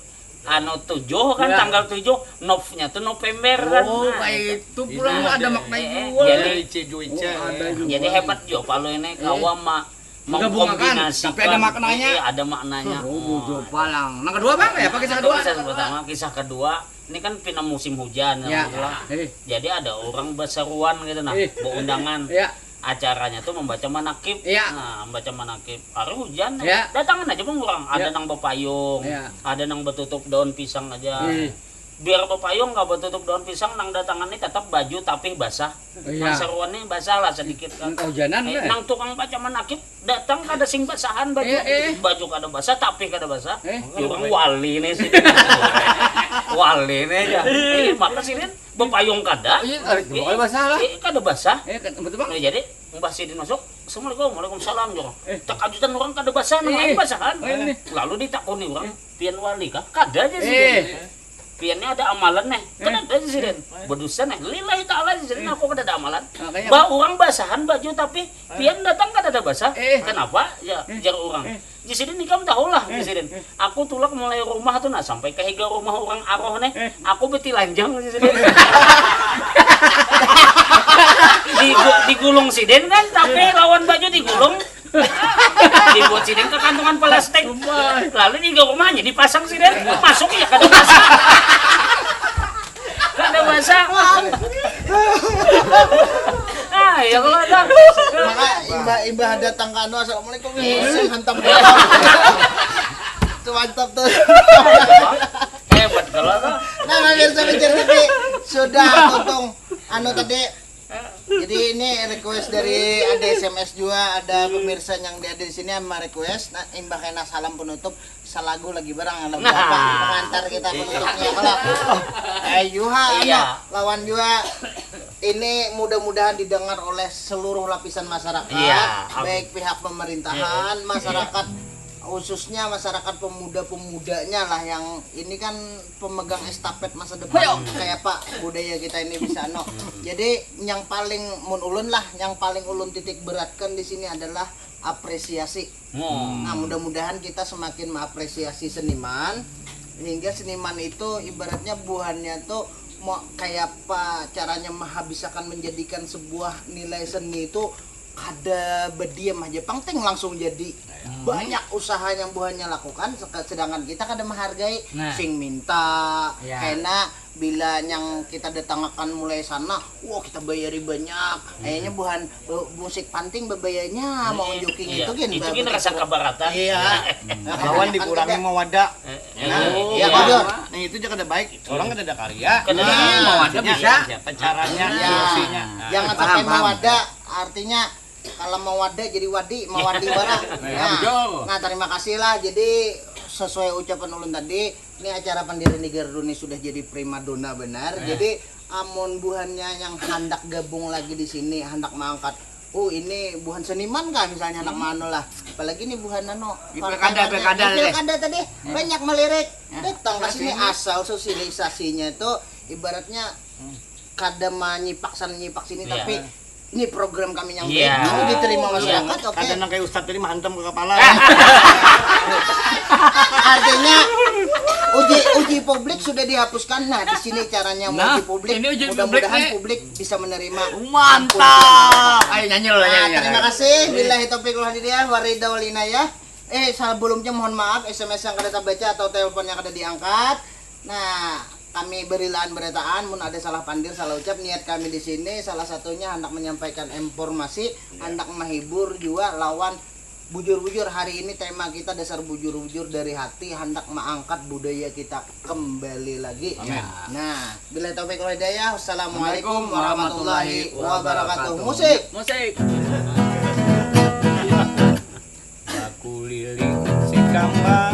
anu tujuh kan Ya. Tanggal tujuh Nopnya tuh November kan. Oh, Nah, kayak itu. itu pulang Nah, ada makna eh, eh, juga. jadi- Dari Cejuica. Oh, ada juga. Jadi hebat juga Palo ini Iya. kawa ma Menggabungkan, mengkombinasikan. Tapi ada maknanya. Iya, ada maknanya. Oh, bujur palang. Nah, kedua, Bang, ya, apa kisah Itu kedua? Kisah pertama, kisah kedua. Ini kan pina musim hujan Ya. Gitu lah. Eh. Jadi ada orang berseruan gitu nah, Eh. berundangan. Ya. Acaranya tuh membaca manakib. Iya. Nah, membaca manakib. Hari hujan nih. Iya. Datangan aja pang orang. Ada Iya. nang bepayung, Iya. Ada nang betutup daun pisang aja. Iya. Biar bepayung nggak betutup daun pisang, nang datangan nih tetap baju tapi basah. Iya. Nang seruan nih basah lah sedikit kan. Nang kehujanan, Eh, eh. Nang tukang baca manakib datang kada sing basahan baju. Iya, iya. Baju kada basah tapi kada basah. Eh. Ya, orang wali nih sih. Wali nih ya. Ini maka sini bepayung kada. Iya, kada, kada basah lah. Eh, kada basah. Eh, kan betul, Bang. Nah, jadi Mbah Sidin masuk, "Assalamualaikum." "Waalaikumsalam," jawab. Eh. Takajutan orang kada basah, nang Eh. lain basahan. Eh, ini. Lalu ditakuni orang, "Pian wali kah?" "Kada aja sih." Eh. "Pian ini ada amalan nih." "Kada ada sih, Din." "Berdosa nih." "Lillahi ta'ala sih, Din, aku kada ada amalan." Makanya. Bah, orang basahan baju tapi pian datang kada ada basah. Eh. "Kenapa?" Ya, Eh. jar orang. Eh. "Di sini ikam tahu lah, Eh, di sini. eh. Aku tulak mulai rumah tuh nah sampai ke higa rumah orang aroh nih. Eh. Aku beti lanjang di sini." Digu- digulung sidin kan, tapi lawan baju digulung. Dibuat sidin ke kantungan plastik. Lalu di rumahnya dipasang sidin, masuk ya kada basah. Kada basah. Ah, ya kalau ada. Maka imbah imbah datang ke anu assalamualaikum Iya. Langsung hantam bola. Itu mantap tuh. Hebat kalau ada. Nah, pemirsa Banjar T V sudah tuntung anu tadi. Jadi ini request dari ada S M S juga, ada pemirsa yang di ada di sini sama request. Nah, imbah kena salam penutup, salagu lagi barang lagu Nah. Apa? Pengantar kita penutupnya kalau. Ayuha, Iya. anu, lawan juga ini mudah-mudahan didengar oleh seluruh lapisan masyarakat, Iya, amin. Baik pihak pemerintahan, masyarakat Khususnya masyarakat pemuda-pemudanya lah yang ini kan pemegang estafet masa depan kayak apa budaya kita ini bisa no. Jadi yang paling mun ulun lah, yang paling ulun titik beratkan di sini adalah apresiasi. Nah, mudah-mudahan kita semakin mengapresiasi seniman hingga seniman itu ibaratnya buhannya tuh mau kayak apa caranya menghabisakan menjadikan sebuah nilai seni itu kada berdiam aja pang teng langsung jadi banyak usaha yang buhannya lakukan seka- sedangkan kita kada menghargai Nah. Sing minta Ya. Kena bila yang kita datangakan mulai sana wah kita bayari banyak kayaknya buhan eh, musik panting bebayanya mau unjuking Iya. itu kan Itu ba- kan rasa kabaratan. Iya. Lawan dikurangi mawada. Eh, Nah, oh, iya, iya. Bujur. Nah itu juga kada baik. Orang kada ada karya. Kada ada Nah, mawada maksudnya bisa. Caranya, Ya. fungsinya. Jangan Paham, sampai paham. mawada artinya kalau mawada jadi wadi, mawadi bara. Nah, betul. Nah, terima kasih lah. Jadi sesuai ucapan ulun tadi, ini acara pendiri di Gardu ini sudah jadi primadona benar. Jadi amun buhannya yang hendak gabung lagi di sini, hendak mengangkat, oh ini buhan seniman kah misalnya anak mano lah. Apalagi ini buhan anu, Di pilkada, partai pilkada di deh. Pilkada tadi banyak melirik. Datang ke sini sini. Asal sosialisasinya itu ibaratnya kada menyipak sana nyipak sini Iya. tapi ini program kami yang Iya. baik mau diterima masyarakat oke. Kada nang kayak ustadz tadi mah hantam ke kepala. Artinya uji uji publik sudah dihapuskan. Nah, di sini caranya Nah, uji publik. Ini uji Mudah-mudahan publik nih. Publik bisa menerima. Mantap. Ayo nyanyi lah Nah, nyanyi. terima kasih. Billahi taufiq wal hidayah. Waridha wal inayah. Eh, sebelumnya mohon maaf S M S yang kada terbaca atau telepon yang kada diangkat. Nah, kami berilaan berataan mun ada salah pandir, salah ucap niat kami di sini salah satunya hendak menyampaikan informasi, hendak menghibur juga lawan bujur-bujur hari ini tema kita dasar bujur-bujur dari hati hendak mengangkat budaya kita kembali lagi. Nah, bila taufiq wal hidayah. Wassalamualaikum warahmatullahi wabarakatuh. Musik. Musik. Kuliling si kambang